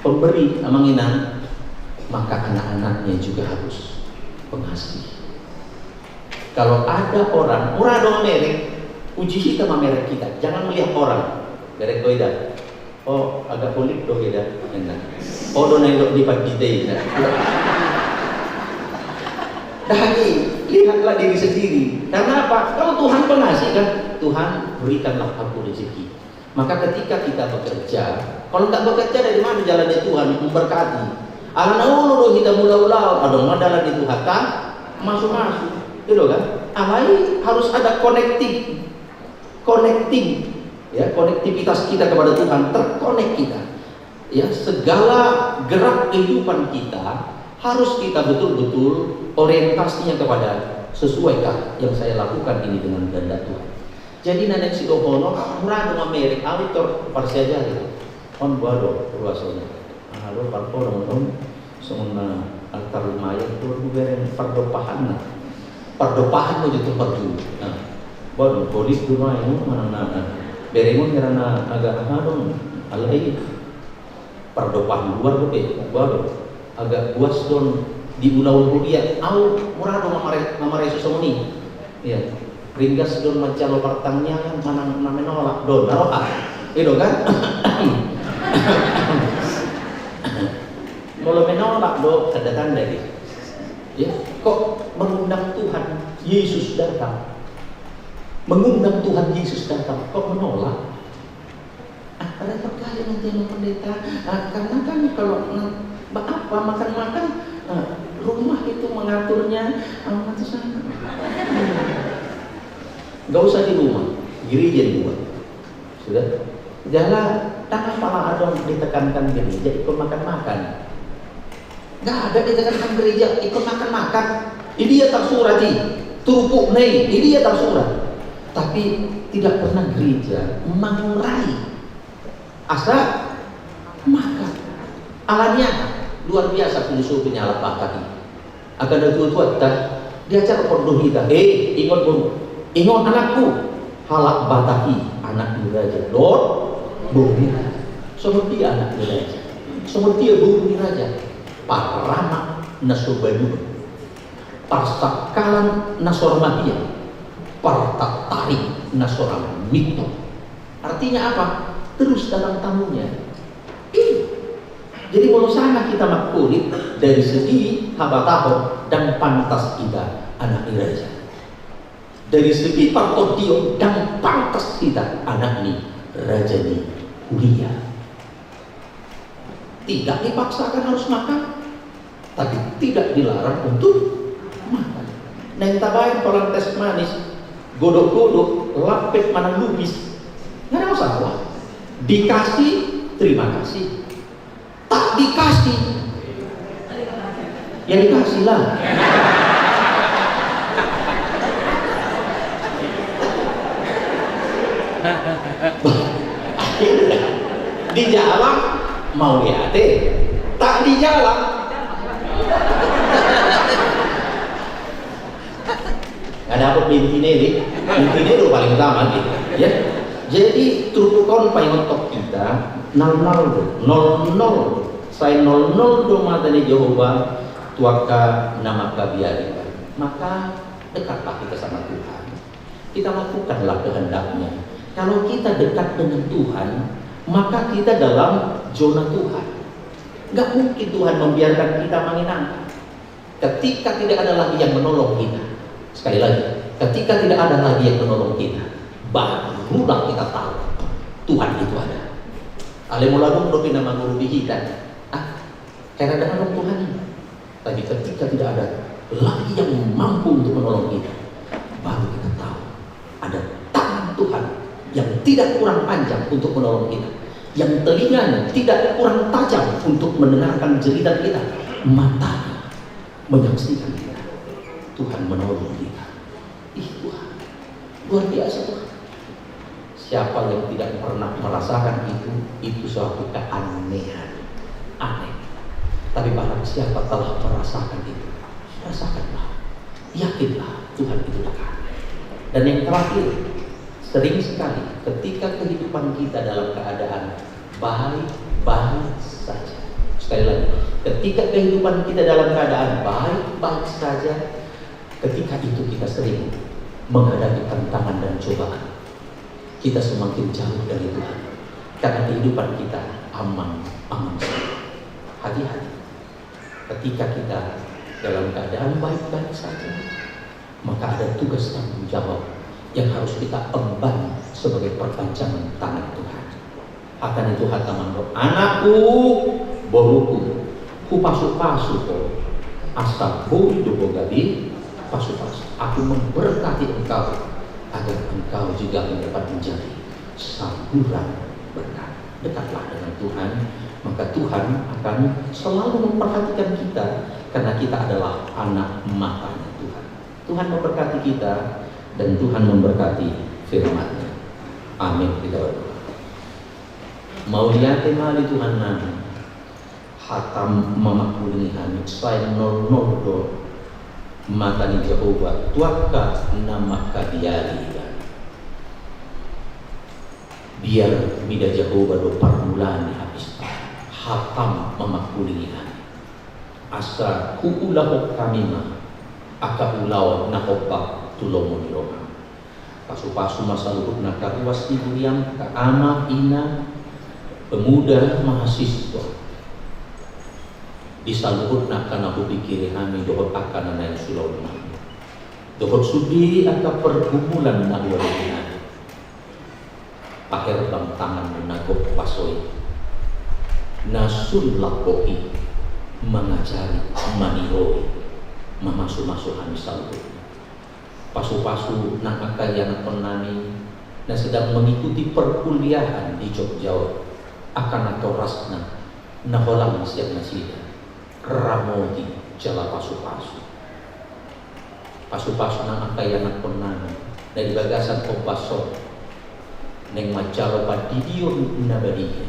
pemberi, amang inang, maka anak-anaknya juga harus pengasih. Kalau ada orang, mura do mamereng, uji hita ma merek hita. Jangan melihat orang. Merek do ida. Oh, agak pelit do ida. Enak. Oh, do na elok di pagi ida. Dah, lihatlah diri sendiri. Karena apa? Kalau Tuhan pengasih kan, Tuhan berikanlah aku rezeki. Maka ketika kita bekerja, kalau nggak bekerja dari mana jalannya Tuhan memberkati? Alana olo do hita mula-mula, adong ma dalan ni Tuhanta masu-masu. Gitu kan? Alai harus ada connecting. Connecting. Ya, konektivitas kita kepada Tuhan, terkonek kita. Ya, segala gerak kehidupan kita harus kita betul-betul orientasinya kepada, sesuaikah yang saya lakukan ini dengan kehendak Tuhan? Jadi na naeng sidohonon, mura do mamereng, au tor parsiajari. On boha do ruasona. Aha do parpolon on, songon na altar lumayan do hubereng pardompahanna. Pardompahan do jo tu parjolo. Nah, baru bolit do ma i manang na, na. Berengon hera na agak aha do, alai pardompahan luar do pe, baru agak buas do on di ulaon huria. Au mura do mamare, mamare songon i. Iya. Ringgas do on manjalo partangiangan manang na menolak do on, na roha. I do kan? Molo menolak do tanda-tanda i. Ya, kok mengundang Tuhan Yesus datang? Mengundang Tuhan Yesus datang, kok menolak? Ah, repot kali nanti sama pendeta. Ah, karena kan kalau na-, ba-, apa, makan-makan, ah, rumah itu mengaturnya, ah, itu sana. Nggak usah di rumah, gereja yang buat. Sudah? Jala, ndang pala adong ditekankan gereja ikut makan-makan. Nggak ada ditekankan gereja ikut makan-makan. Di dia tarsurat i, turpukna i, di dia tarsurat. Tapi tidak pernah gereja mengurai asa makan. Alani aha? Luar biasa filosofi ni halak Batak i. Angka natua-tuanta diajarhon do hita, eh, ingot boru, ingot anakku, halak Batak i anak ni raja dohot boru ni raja. Songon dia anak ni raja, songon dia boru ni raja. Paranak na so banunon, parsangkalan na so ra mabiar, partattarik na so ra mintor. Artinya apa? Terus datang tamunya. Ih. Jadi molo sanga hita mangkulit dari segi habatahon, ndang pantas hita anak ni raja. Dari segi partondion, ndang pantas hita anak ni raja ni huria. Tidak dipaksakan harus makan, tapi tidak dilarang untuk makan. Naeng tabaen holan teh manis, godok-godok, lampet manang lupis, nggak ada masalah. Dikasih, terima kasih. Tak dikasih, ya dikasih lah. Dijalang, mauliate. Tak dijalang. Nggak dapet be intina i, intina i do paling utama gitu, ya. Jadi turpuk on paingothon hita, nol nol do, nol nol do. Sai nol nol do mata ni Jahowa tu angka na mangkabiari. Maka dekatlah kita sama Tuhan. Kita lakukanlah kehendak-Nya. Kalau kita dekat dengan Tuhan, maka kita dalam zona Tuhan. Nggak mungkin Tuhan membiarkan kita menghina. Ketika tidak ada lagi yang menolong kita, sekali lagi, ketika tidak ada lagi yang menolong kita, barulah kita tahu Tuhan itu ada. Alai molo adong dope na mangurupi hita, ah, hera ndang adong Tuhan i. Tapi ketika tidak ada lagi yang mampu untuk menolong kita, baru kita tahu ada tangan Tuhan yang tidak kurang panjang untuk menolong kita, yang telinganya tidak kurang tajam untuk mendengarkan jeritan kita, matanya menyaksikan kita. Tuhan menolong kita. Ih, Tuhan, luar biasa, Tuhan. Siapa yang tidak pernah merasakan itu, itu suatu keanehan. Aneh. Tapi barang siapa telah merasakan itu, rasakanlah. Yakinlah Tuhan itu dekat. Dan yang terakhir, sering sekali ketika kehidupan kita dalam keadaan baik-baik saja. Sekali lagi, ketika kehidupan kita dalam keadaan baik-baik saja, ketika itu kita sering menghadapi tantangan dan cobaan. Kita semakin jauh dari Tuhan. Karena kehidupan kita amang-amang saja. Hati-hati. Ketika kita dalam keadaan baik-baik saja, maka ada tugas tanggung jawab yang harus kita emban sebagai perpanjangan tangan Tuhan. Hata ni Tuhan, amang do, anakku, boruku, hupasupasu ho, asa boi do ho gabe pasupasu. Aku memberkati engkau, agar engkau juga mendapat menjadi saluran berkat. Dekatlah dengan Tuhan, maka Tuhan akan selalu memperhatikan kita, karena kita adalah anak matanya Tuhan. Tuhan memberkati kita, dan Tuhan memberkati firman-Nya. Amin. Kita berdoa. Mauliate ma di Tuhan nami, hata mamangkulingi hami, sai nol nol do Mata ni Jahowa tu angka na mangkabiari ibana. Biar mida Jahowa do parmulaan ni hapista, hapam mamangkulingi hami. Asa huulahon hami ma angka ulaon na hombar tu lomo ni roham. Pasupasu ma saluhutna angka ruas ni huriam, angka ama, ina, pemuda, mahasiswa. Di saluhutna angka na hupingkiri hami dohot angka na naeng sulaon nami. Dohot sude angka pergumulan na huadopi hami. Paherbang tanganmu na gok baso i, na sun lambok i, mangajari, maniroi, mamasumasu hami saluhutna. Pasupasu nang angka ianakhon nami na sedang mengikuti perkuliahan di Jogja on, angka natorasna na holang sian nasida, ramoti jala pasupasu. Pasupasu nang angka ianakhon nami na di bagasan ombas on naeng manjalo pandidion na badia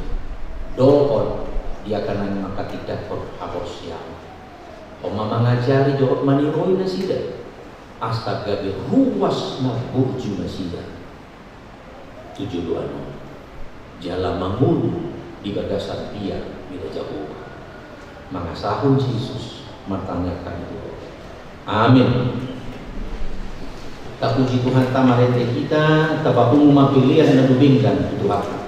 dohot di angka naeng manghatindanghon haporseaon. On ma mangajari dohot maniroi nasida, asa gabe ruas na burju nasida tu joloan on, jala mangolu di bagasan biar mida Jahowa. Mangasahon Jesus martangiang hami tu Ho. Amin. Tapuji Tuhanta marende hita, tapapungu ma pelean na dumenggan tu Tuhanta.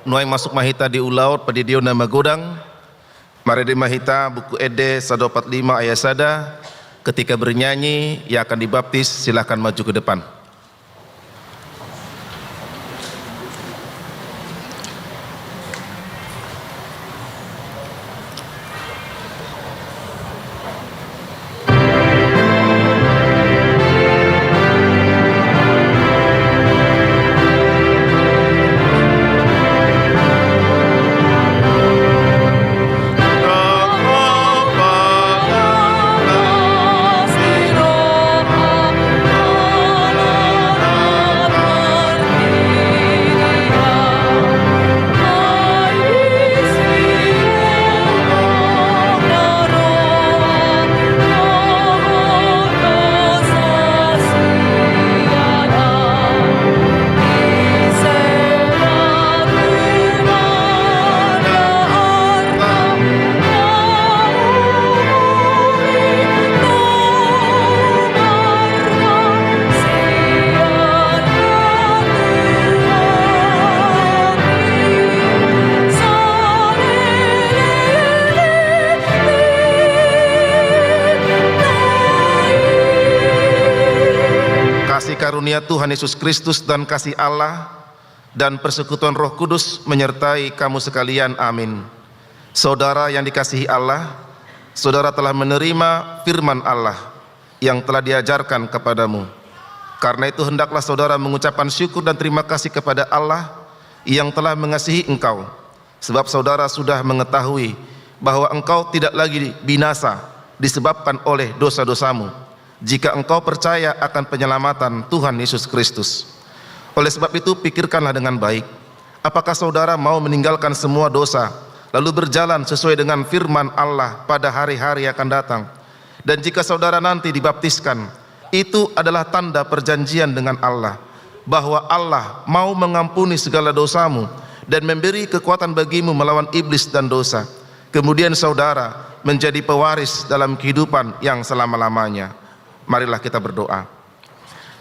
Nuaeng masuk ma hita di ulaon pandidion na magodang. Marende ma hita Buku Ende sada opat lima ayat sada. Ketika bernyanyi, yang akan dibaptis, silakan maju ke depan. Kasih karunia Tuhan Yesus Kristus dan kasih Allah dan persekutuan Roh Kudus menyertai kamu sekalian. Amin. Saudara yang dikasihi Allah, saudara telah menerima firman Allah yang telah diajarkan kepadamu. Karena itu, hendaklah saudara mengucapkan syukur dan terima kasih kepada Allah yang telah mengasihi engkau, sebab saudara sudah mengetahui bahwa engkau tidak lagi binasa disebabkan oleh dosa-dosamu, jika engkau percaya akan penyelamatan Tuhan Yesus Kristus. Oleh sebab itu, pikirkanlah dengan baik. Apakah saudara mau meninggalkan semua dosa, lalu berjalan sesuai dengan firman Allah pada hari-hari yang akan datang? Dan jika saudara nanti dibaptiskan, itu adalah tanda perjanjian dengan Allah, bahwa Allah mau mengampuni segala dosamu dan memberi kekuatan bagimu melawan iblis dan dosa. Kemudian saudara menjadi pewaris dalam kehidupan yang selama-lamanya. Marilah kita berdoa.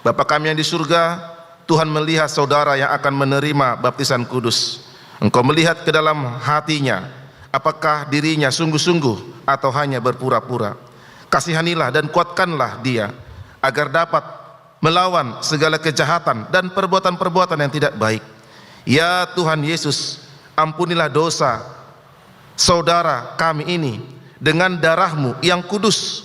Bapa kami yang di surga, Tuhan melihat saudara yang akan menerima baptisan kudus. Engkau melihat ke dalam hatinya, apakah dirinya sungguh-sungguh atau hanya berpura-pura. Kasihanilah dan kuatkanlah dia, agar dapat melawan segala kejahatan dan perbuatan-perbuatan yang tidak baik. Ya Tuhan Yesus, ampunilah dosa saudara kami ini dengan darah-Mu yang kudus.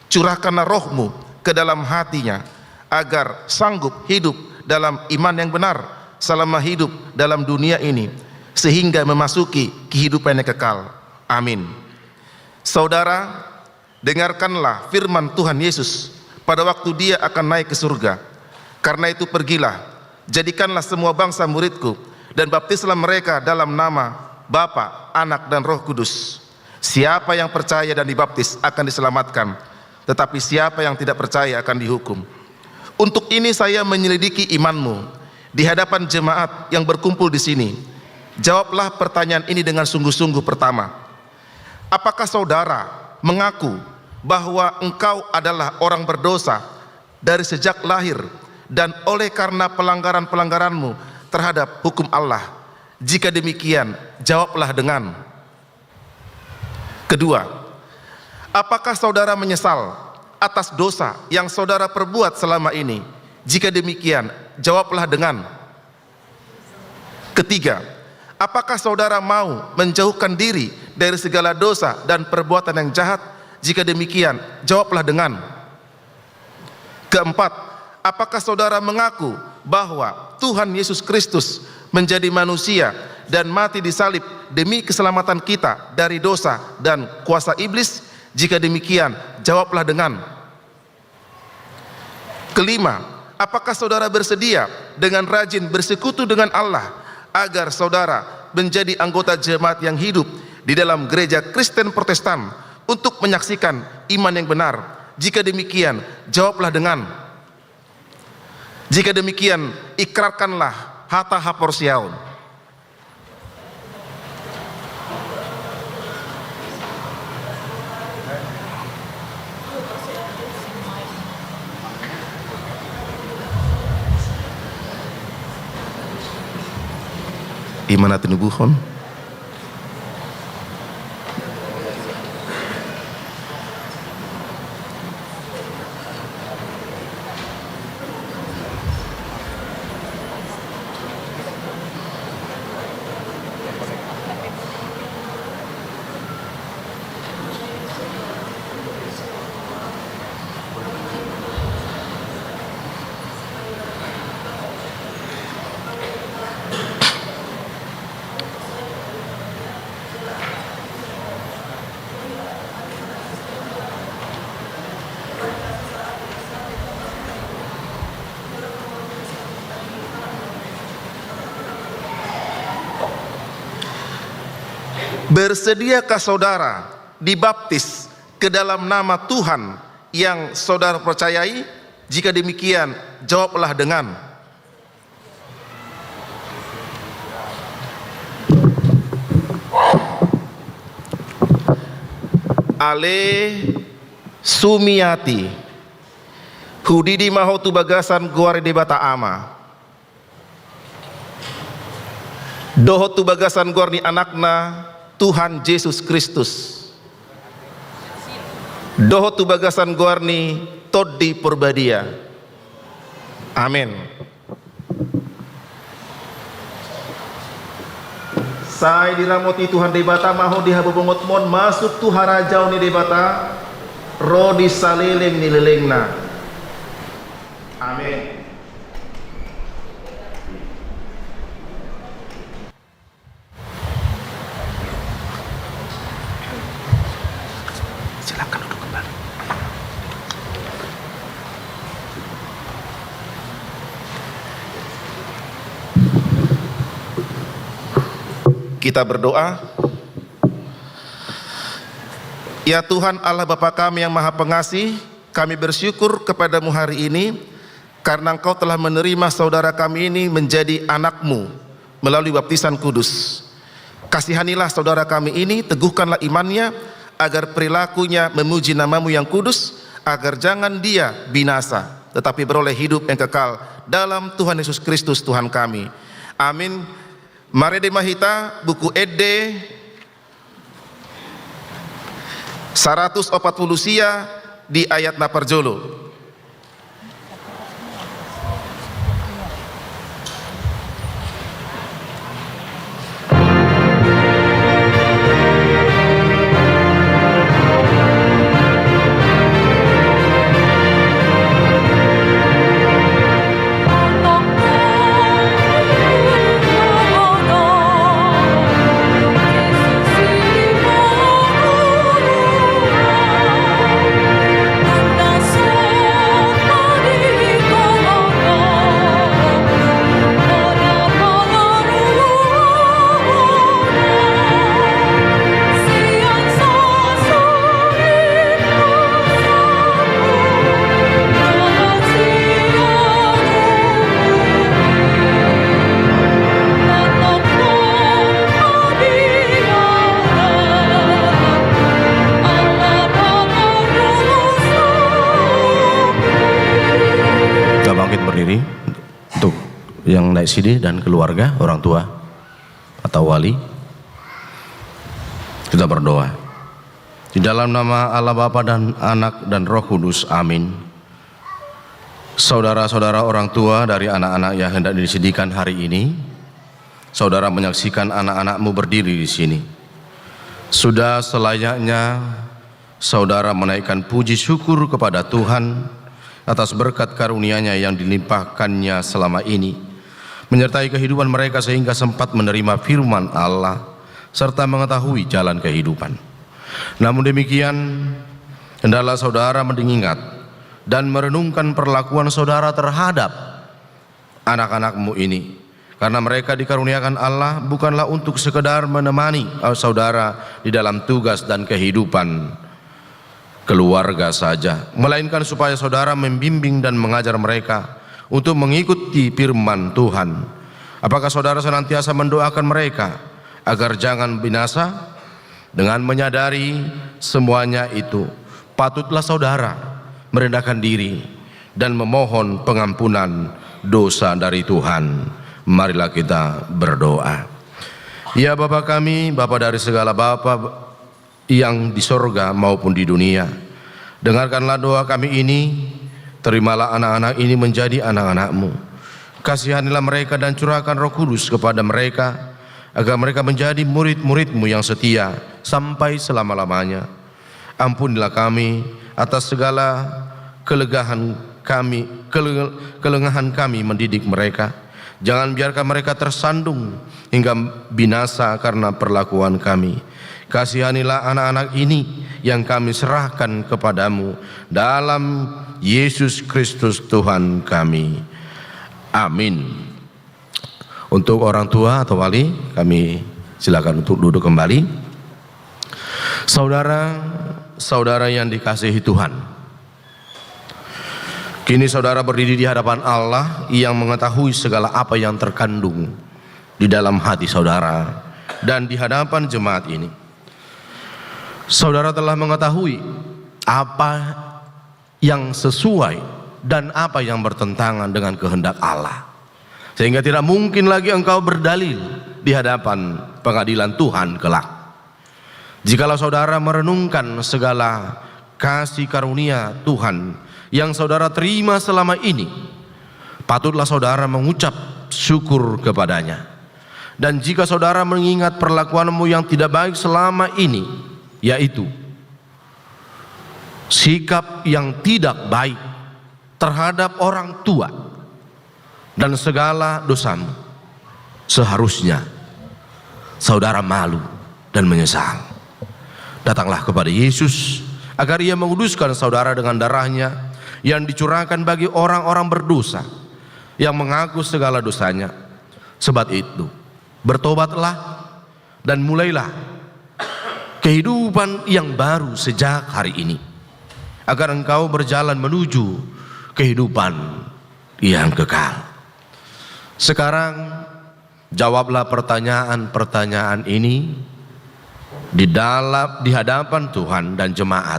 Curahkanlah Roh-Mu ke dalam hatinya, agar sanggup hidup dalam iman yang benar selama hidup dalam dunia ini, sehingga memasuki kehidupan yang kekal. Amin. Saudara, dengarkanlah firman Tuhan Yesus pada waktu Dia akan naik ke surga. Karena itu, pergilah, jadikanlah semua bangsa murid-Ku, dan baptislah mereka dalam nama Bapa, Anak, dan Roh Kudus. Siapa yang percaya dan dibaptis akan diselamatkan, tetapi siapa yang tidak percaya akan dihukum. Untuk ini saya menyelidiki imanmu di hadapan jemaat yang berkumpul di sini. Jawablah pertanyaan ini dengan sungguh-sungguh. Pertama, apakah saudara mengaku bahwa engkau adalah orang berdosa dari sejak lahir dan oleh karena pelanggaran-pelanggaranmu terhadap hukum Allah? Jika demikian, jawablah dengan. Kedua, apakah saudara menyesal atas dosa yang saudara perbuat selama ini? Jika demikian, jawablah dengan. Ketiga, apakah saudara mau menjauhkan diri dari segala dosa dan perbuatan yang jahat? Jika demikian, jawablah dengan. Keempat, apakah saudara mengaku bahwa Tuhan Yesus Kristus menjadi manusia dan mati di salib demi keselamatan kita dari dosa dan kuasa iblis? Jika demikian, jawablah dengan. Kelima, apakah saudara bersedia dengan rajin bersekutu dengan Allah agar saudara menjadi anggota jemaat yang hidup di dalam gereja Kristen Protestan untuk menyaksikan iman yang benar? Jika demikian, jawablah dengan. Jika demikian, ikrarkanlah hata haporseaon. Di mana tinubuhon? Bersediakah saudara dibaptis ke dalam nama Tuhan yang saudara percayai? Jika demikian, jawablah dengan Ale Sumiati, hudidi ma ho tu bagasan goar ni Debata Ama, dohot tu bagasan goar ni Anakna, Tuhan Jesus Kristus, dohot tu bagasan goar ni Tondi Porbadia. Amen. Sai diramoti Tuhan Debata ma ho di habobongotmon, masuk tu harajaon ni Debata, ro di saleleng ni lelengna. Amen. Silakan duduk kembali. Kita berdoa. Ya Tuhan Allah Bapa kami yang Maha Pengasih, kami bersyukur kepada-Mu hari ini, karena Engkau telah menerima saudara kami ini menjadi anak-Mu melalui baptisan kudus. Kasihanilah saudara kami ini, teguhkanlah imannya, agar perilakunya memuji nama-Mu yang kudus, agar jangan dia binasa, tetapi beroleh hidup yang kekal dalam Tuhan Yesus Kristus Tuhan kami. Amin. Marende ma hita Buku Ende saratus opat pulu sia di ayat na parjolo. Kita bangkit berdiri untuk yang naik sini dan keluarga, orang tua atau wali. Kita berdoa. Di dalam nama Allah Bapa dan Anak dan Roh Kudus. Amin. Saudara-saudara orang tua dari anak-anak yang hendak disindikan hari ini, saudara menyaksikan anak-anakmu berdiri di sini. Sudah selayaknya saudara menaikkan puji syukur kepada Tuhan atas berkat karunia-Nya yang dilimpahkan-Nya selama ini, menyertai kehidupan mereka sehingga sempat menerima firman Allah serta mengetahui jalan kehidupan. Namun demikian, hendaklah saudara mengingat dan merenungkan perlakuan saudara terhadap anak-anakmu ini, karena mereka dikaruniakan Allah bukanlah untuk sekedar menemani, eh, saudara di dalam tugas dan kehidupan keluarga saja, melainkan supaya saudara membimbing dan mengajar mereka untuk mengikuti firman Tuhan. Apakah saudara senantiasa mendoakan mereka agar jangan binasa? Dengan menyadari semuanya itu, patutlah saudara merendahkan diri dan memohon pengampunan dosa dari Tuhan. Marilah kita berdoa. Ya Bapa kami, Bapa dari segala bapa yang di sorga maupun di dunia, dengarkanlah doa kami ini, terimalah anak-anak ini menjadi anak-anak-Mu. Kasihanilah mereka dan curahkan Roh Kudus kepada mereka, agar mereka menjadi murid-murid-Mu yang setia sampai selama-lamanya. Ampunilah kami atas segala kelegahan kami, kele-, kelengahan kami mendidik mereka. Jangan biarkan mereka tersandung hingga binasa karena perlakuan kami. Kasihanilah anak-anak ini yang kami serahkan kepada-Mu dalam Yesus Kristus Tuhan kami. Amin. Untuk orang tua atau wali, kami silakan untuk duduk kembali. Saudara, saudara yang dikasihi Tuhan, kini saudara berdiri di hadapan Allah yang mengetahui segala apa yang terkandung di dalam hati saudara dan di hadapan jemaat ini. Saudara telah mengetahui apa yang sesuai dan apa yang bertentangan dengan kehendak Allah. Sehingga tidak mungkin lagi engkau berdalil di hadapan pengadilan Tuhan kelak. Jikalau saudara merenungkan segala kasih karunia Tuhan yang saudara terima selama ini, patutlah saudara mengucap syukur kepada-Nya. Dan jika saudara mengingat perlakuanmu yang tidak baik selama ini, yaitu sikap yang tidak baik terhadap orang tua dan segala dosamu, seharusnya saudara malu dan menyesal. Datanglah kepada Yesus, agar Ia menguduskan saudara dengan darah-Nya yang dicurahkan bagi orang-orang berdosa yang mengaku segala dosanya. Sebab itu, bertobatlah dan mulailah kehidupan yang baru sejak hari ini, agar engkau berjalan menuju kehidupan yang kekal. Sekarang, jawablah pertanyaan-pertanyaan ini di dalam, di hadapan Tuhan dan jemaat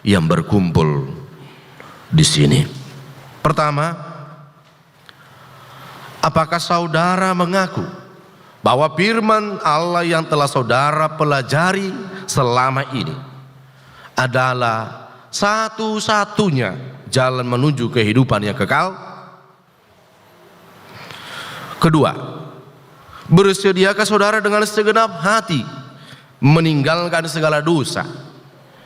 yang berkumpul di sini. Pertama, apakah saudara mengaku bahwa firman Allah yang telah saudara pelajari selama ini adalah satu-satunya jalan menuju kehidupan yang kekal? Kedua, bersediakah saudara dengan segenap hati meninggalkan segala dosa?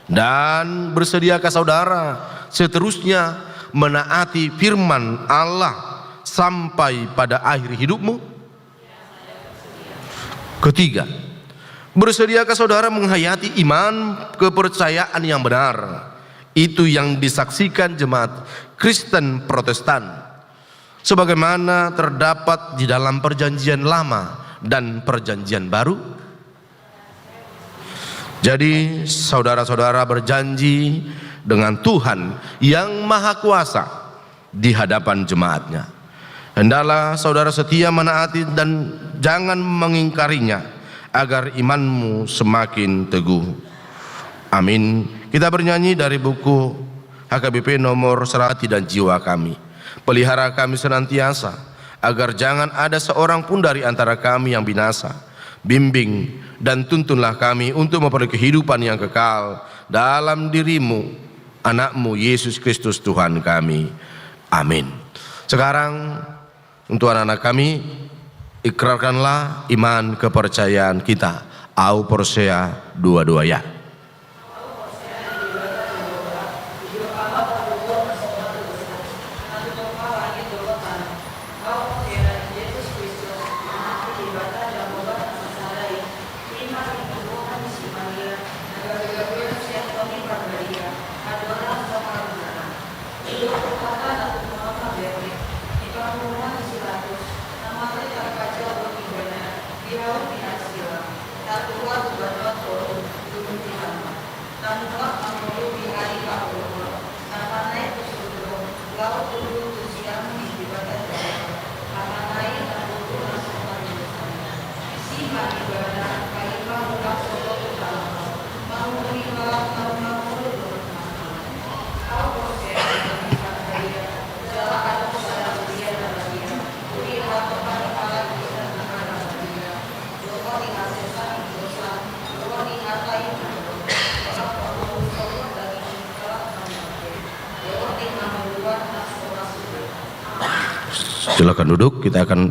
Dan bersediakah saudara seterusnya menaati firman Allah sampai pada akhir hidupmu? Ketiga, bersediakah saudara menghayati iman kepercayaan yang benar, itu yang disaksikan jemaat Kristen Protestan, sebagaimana terdapat di dalam Perjanjian Lama dan Perjanjian Baru? Jadi, saudara-saudara berjanji dengan Tuhan yang Maha Kuasa di hadapan jemaat-Nya. Hendaklah saudara setia menaati dan jangan mengingkarinya, agar imanmu semakin teguh. Amin. Kita bernyanyi dari buku H K B P nomor seratus, Hati dan Jiwa Kami. Pelihara kami senantiasa, agar jangan ada seorang pun dari antara kami yang binasa. Bimbing dan tuntunlah kami untuk memperoleh kehidupan yang kekal dalam diri-Mu, Anak-Mu, Yesus Kristus, Tuhan kami. Amin. Sekarang, untuk anak-anak kami, ikrarkanlah iman kepercayaan kita. Au porsea dua dua ya. Silakan duduk, kita akan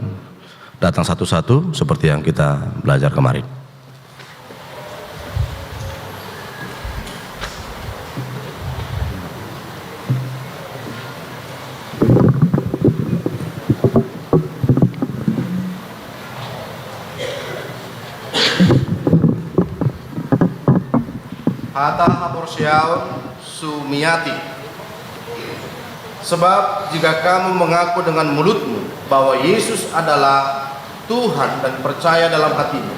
datang satu-satu seperti yang kita belajar kemarin. Hata haporseaon sumiati. Sebab jika kamu mengaku dengan mulutmu bahwa Yesus adalah Tuhan dan percaya dalam hatimu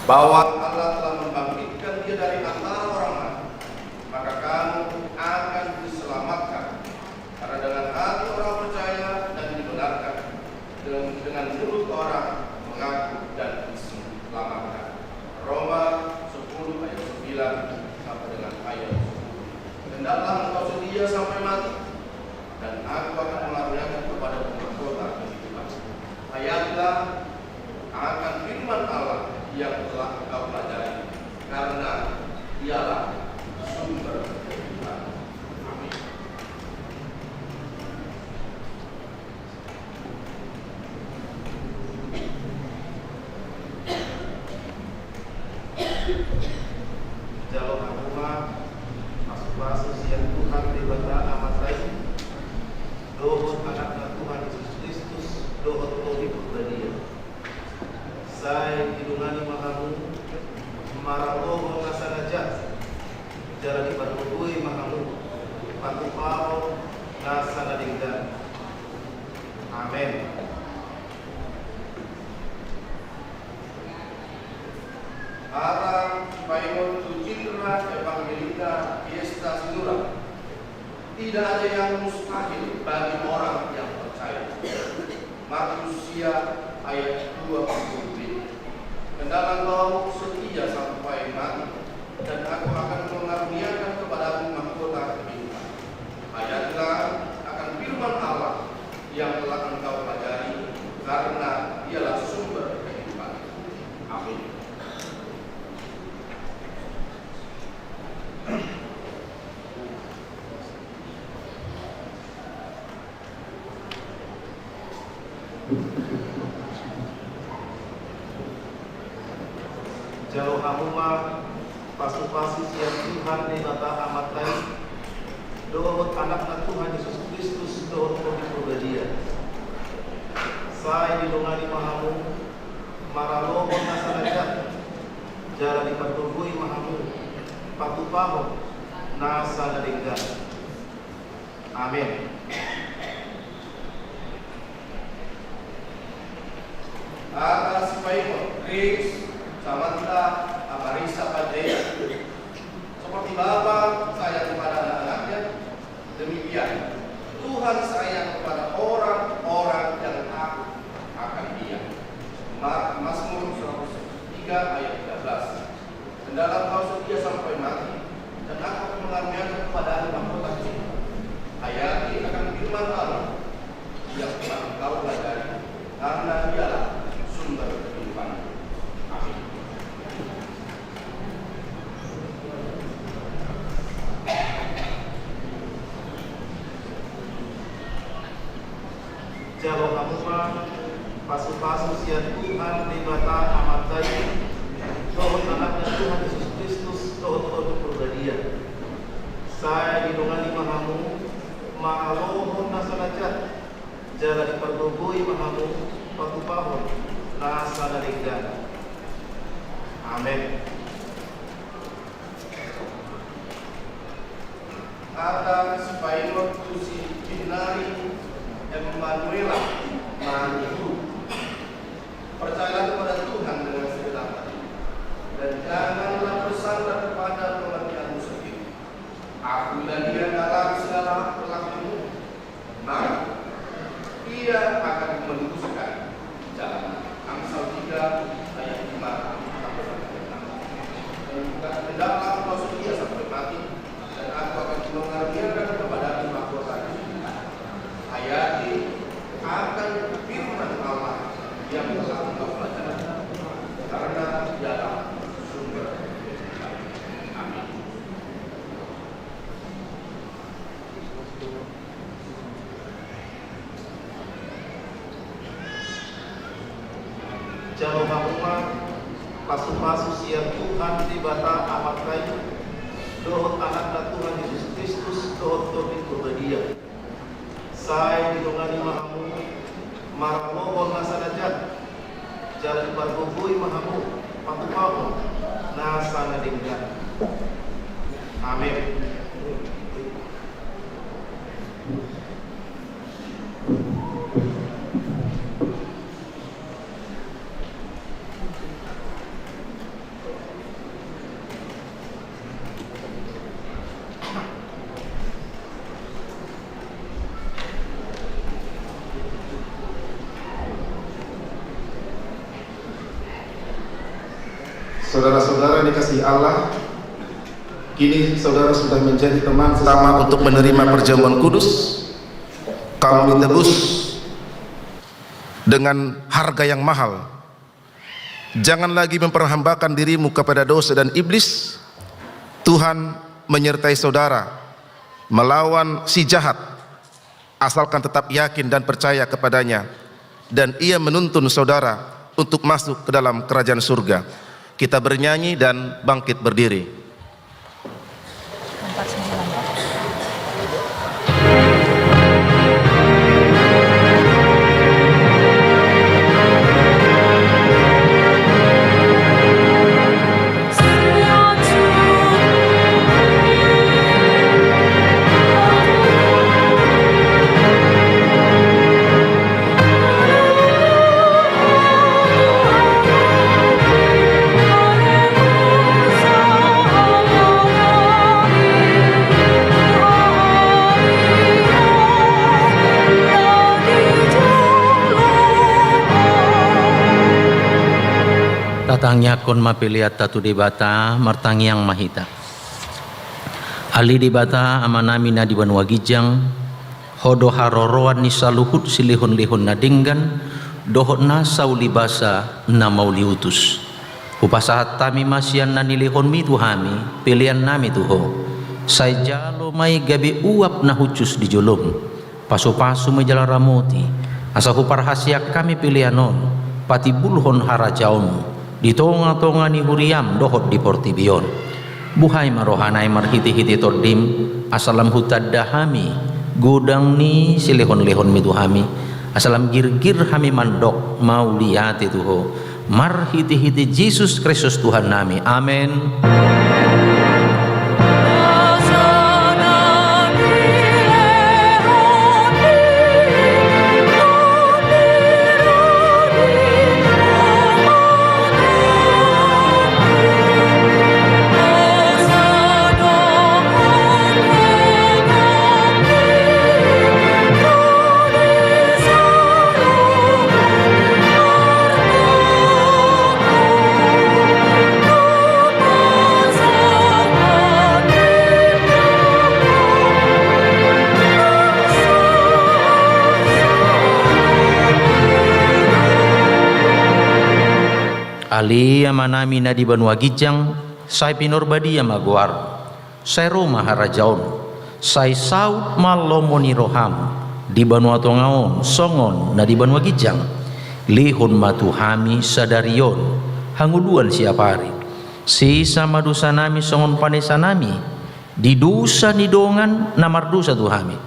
bahwa Allah telah membangkitkan Dia dari antara orang mati, maka kamu akan diselamatkan. Karena dengan hati orang percaya dan dibenarkan, dengan, dengan mulut orang mengaku dan diselamatkan. Roma sepuluh ayat sembilan sampai dengan ayat sepuluh. Hendaklah engkau setia sampai mati, dan aku akan mengaruniakan kepadamu mahkota kehidupan. Hayatilah akan firman Allah yang telah engkau pelajari, karena Dialah sumber kehidupan. Amin. Jalo hamu ma pasupasu sian Tuhan Debata Amanta i, dohot Anakna Tuhan Jesus Kristus, dohot Tondi Porbadia. Sai didongani ma hamu maralohon na sada jat, jala dipargogoi ma hamu patupahon na sada denggan. Amen. Hata sipaingot tu cinra Evangelina Fiesta Sinura. Tidak ada yang mustahil bagi orang yang percaya. Markus sia ayat dua puluh b. Hendaklah engkau setia sampai mati, dan Aku akan mengaruniakan kepadamu mahkota kehidupan. Hayatilah akan firman Allah yang telah engkau pelajari, karena Dialah sumber kehidupan. Amin. Jalo hamu ma pasupasu sian Tuhan Debata Amanta i, dohot Anakna Tuhan Jesus Kristus, dohot Tondi Porbadia. Sai didongani ma hamu maralohon na sada jat, jala dipargogoi ma hamu patupahon na sada denggan. Amen. Hata sipaingot, Ris Samantha Amarisa Panjaitan. Seperti Bapa sayang kepada anak-anaknya, demikian Tuhan sayang kepada orang-orang yang takut akan Dia. Ma-, Mazmur seratus tiga ayat tiga belas. Hendaklah engkau setia sampai mati, dan Aku akan mengaruniakan kepadamu mahkota kehidupan. Hayati akan firman Allah yang telah engkau pelajari, karena Dialah sumber kehidupan. Amin. Jalo hamu ma pasupasu sian Tuhan Debata Amanta i, dohot Anakna Tuhan Jesus Kristus, dohot Tondi Porbadia. Sai didongani ma hamu maralohon na sada jat, jala dipargogoi ma hamu patupahon na sada denggan. Amen. Hata sipaingot tu si Jinari Emanuela Manihu. Percayalah kepada Tuhan dengan segenap hati, dan janganlah bersandar kepada pengertianmu sendiri. Akuilah Dia dalam segala langkahmu. Nah, Ia akan meluruskan jalan. Amsal tiga ayat lima sampai dengan enam. Hendaklah engkau setia sampai mati, dan Aku akan mengaruniakan kepadamu mahkota kehidupan. Hayati akan firman Jalo hamu ma pasupasu sian Tuhan Debata Amanta i, dohot Anakna Tuhan Jesus Kristus, dohot Tondi Porbadia. Sai didongani ma hamu maralohon nasa na jat, jala dipargogoi ma hamu patupahon nasa na denggan. Amen. Saudara-saudara yang dikasihi Allah, kini saudara sudah menjadi teman sesama untuk menerima perjamuan kudus. Kamu ditebus dengan harga yang mahal. Jangan lagi memperhambakan dirimu kepada dosa dan iblis. Tuhan menyertai saudara melawan si jahat, asalkan tetap yakin dan percaya kepada-Nya, dan Ia menuntun saudara untuk masuk ke dalam kerajaan surga. Kita bernyanyi dan bangkit berdiri. Tatangiangkon ma peleanta tu Debata, martangiang ma hita. Ale Debata Amanami na di banua ginjang, Ho do haroroan ni saluhut silehon-lehon na denggan, dohot nasa ulibasa na mauliutus. Hupasahat hami ma sian na nilehonmi tu hami, peleannami tu Ho. Sai jalo ma i gabe uap na hushus di jolom. Pasupasu ma i jala ramoti, asa huparhaseang hami pelean on, patimbulhon harajaonmu, di tonga-tonga ni huriam dohot di portibi on. Buhai ma rohanami marhite-hite Tondim, asa lam hutanda hami godang ni silehon-lehonmi tu hami, asa lam girgir hami mandok mauliate tu Ho. Marhite-hite Jesus Kristus Tuhannami. Amen. Ale Amanami na di banua ginjang, sai pinarbadia ma goarmu. Sai ro ma harajaonmu, sai saut ma lomo ni roham, di banua tonga on songon na di banua ginjang. Lehon ma tu hami sadari on hangoluan siapari. Sesa ma dosanami songon panesanami di dosa ni dongan na mardosa tu hami.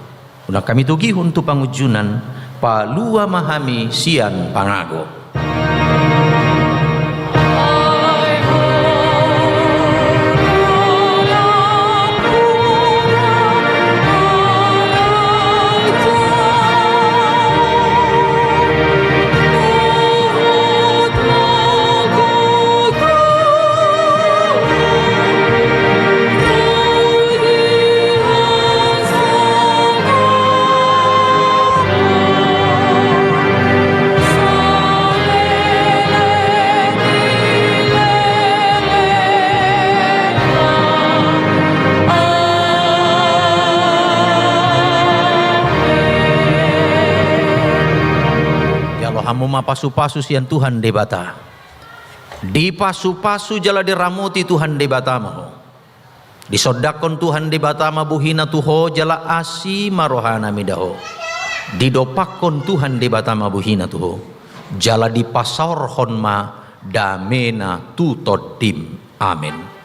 Unang hami togihon tu pangunjunan, palua ma hami sian pangago. Jalo hamu ma pasupasu sian Tuhan Debata. Dipasupasu jala diramoti Tuhan Debata ma ho. Disondangkon Tuhan Debata ma bohina tu ho jala asi ma rohana mida ho. Didompakkon Tuhan Debata ma bohina tu ho. jala dipasaorhon ma damena tu tondim. Amen.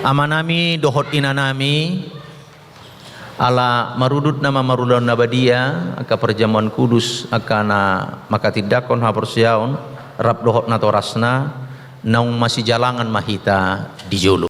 Amanami dohot inanami, ala marudut nama marulaon na badia angka parjamuan kudus, angka na manghatindanghon haporseaon rap dohot natorasna, naung masijalangan ma hita di jolo.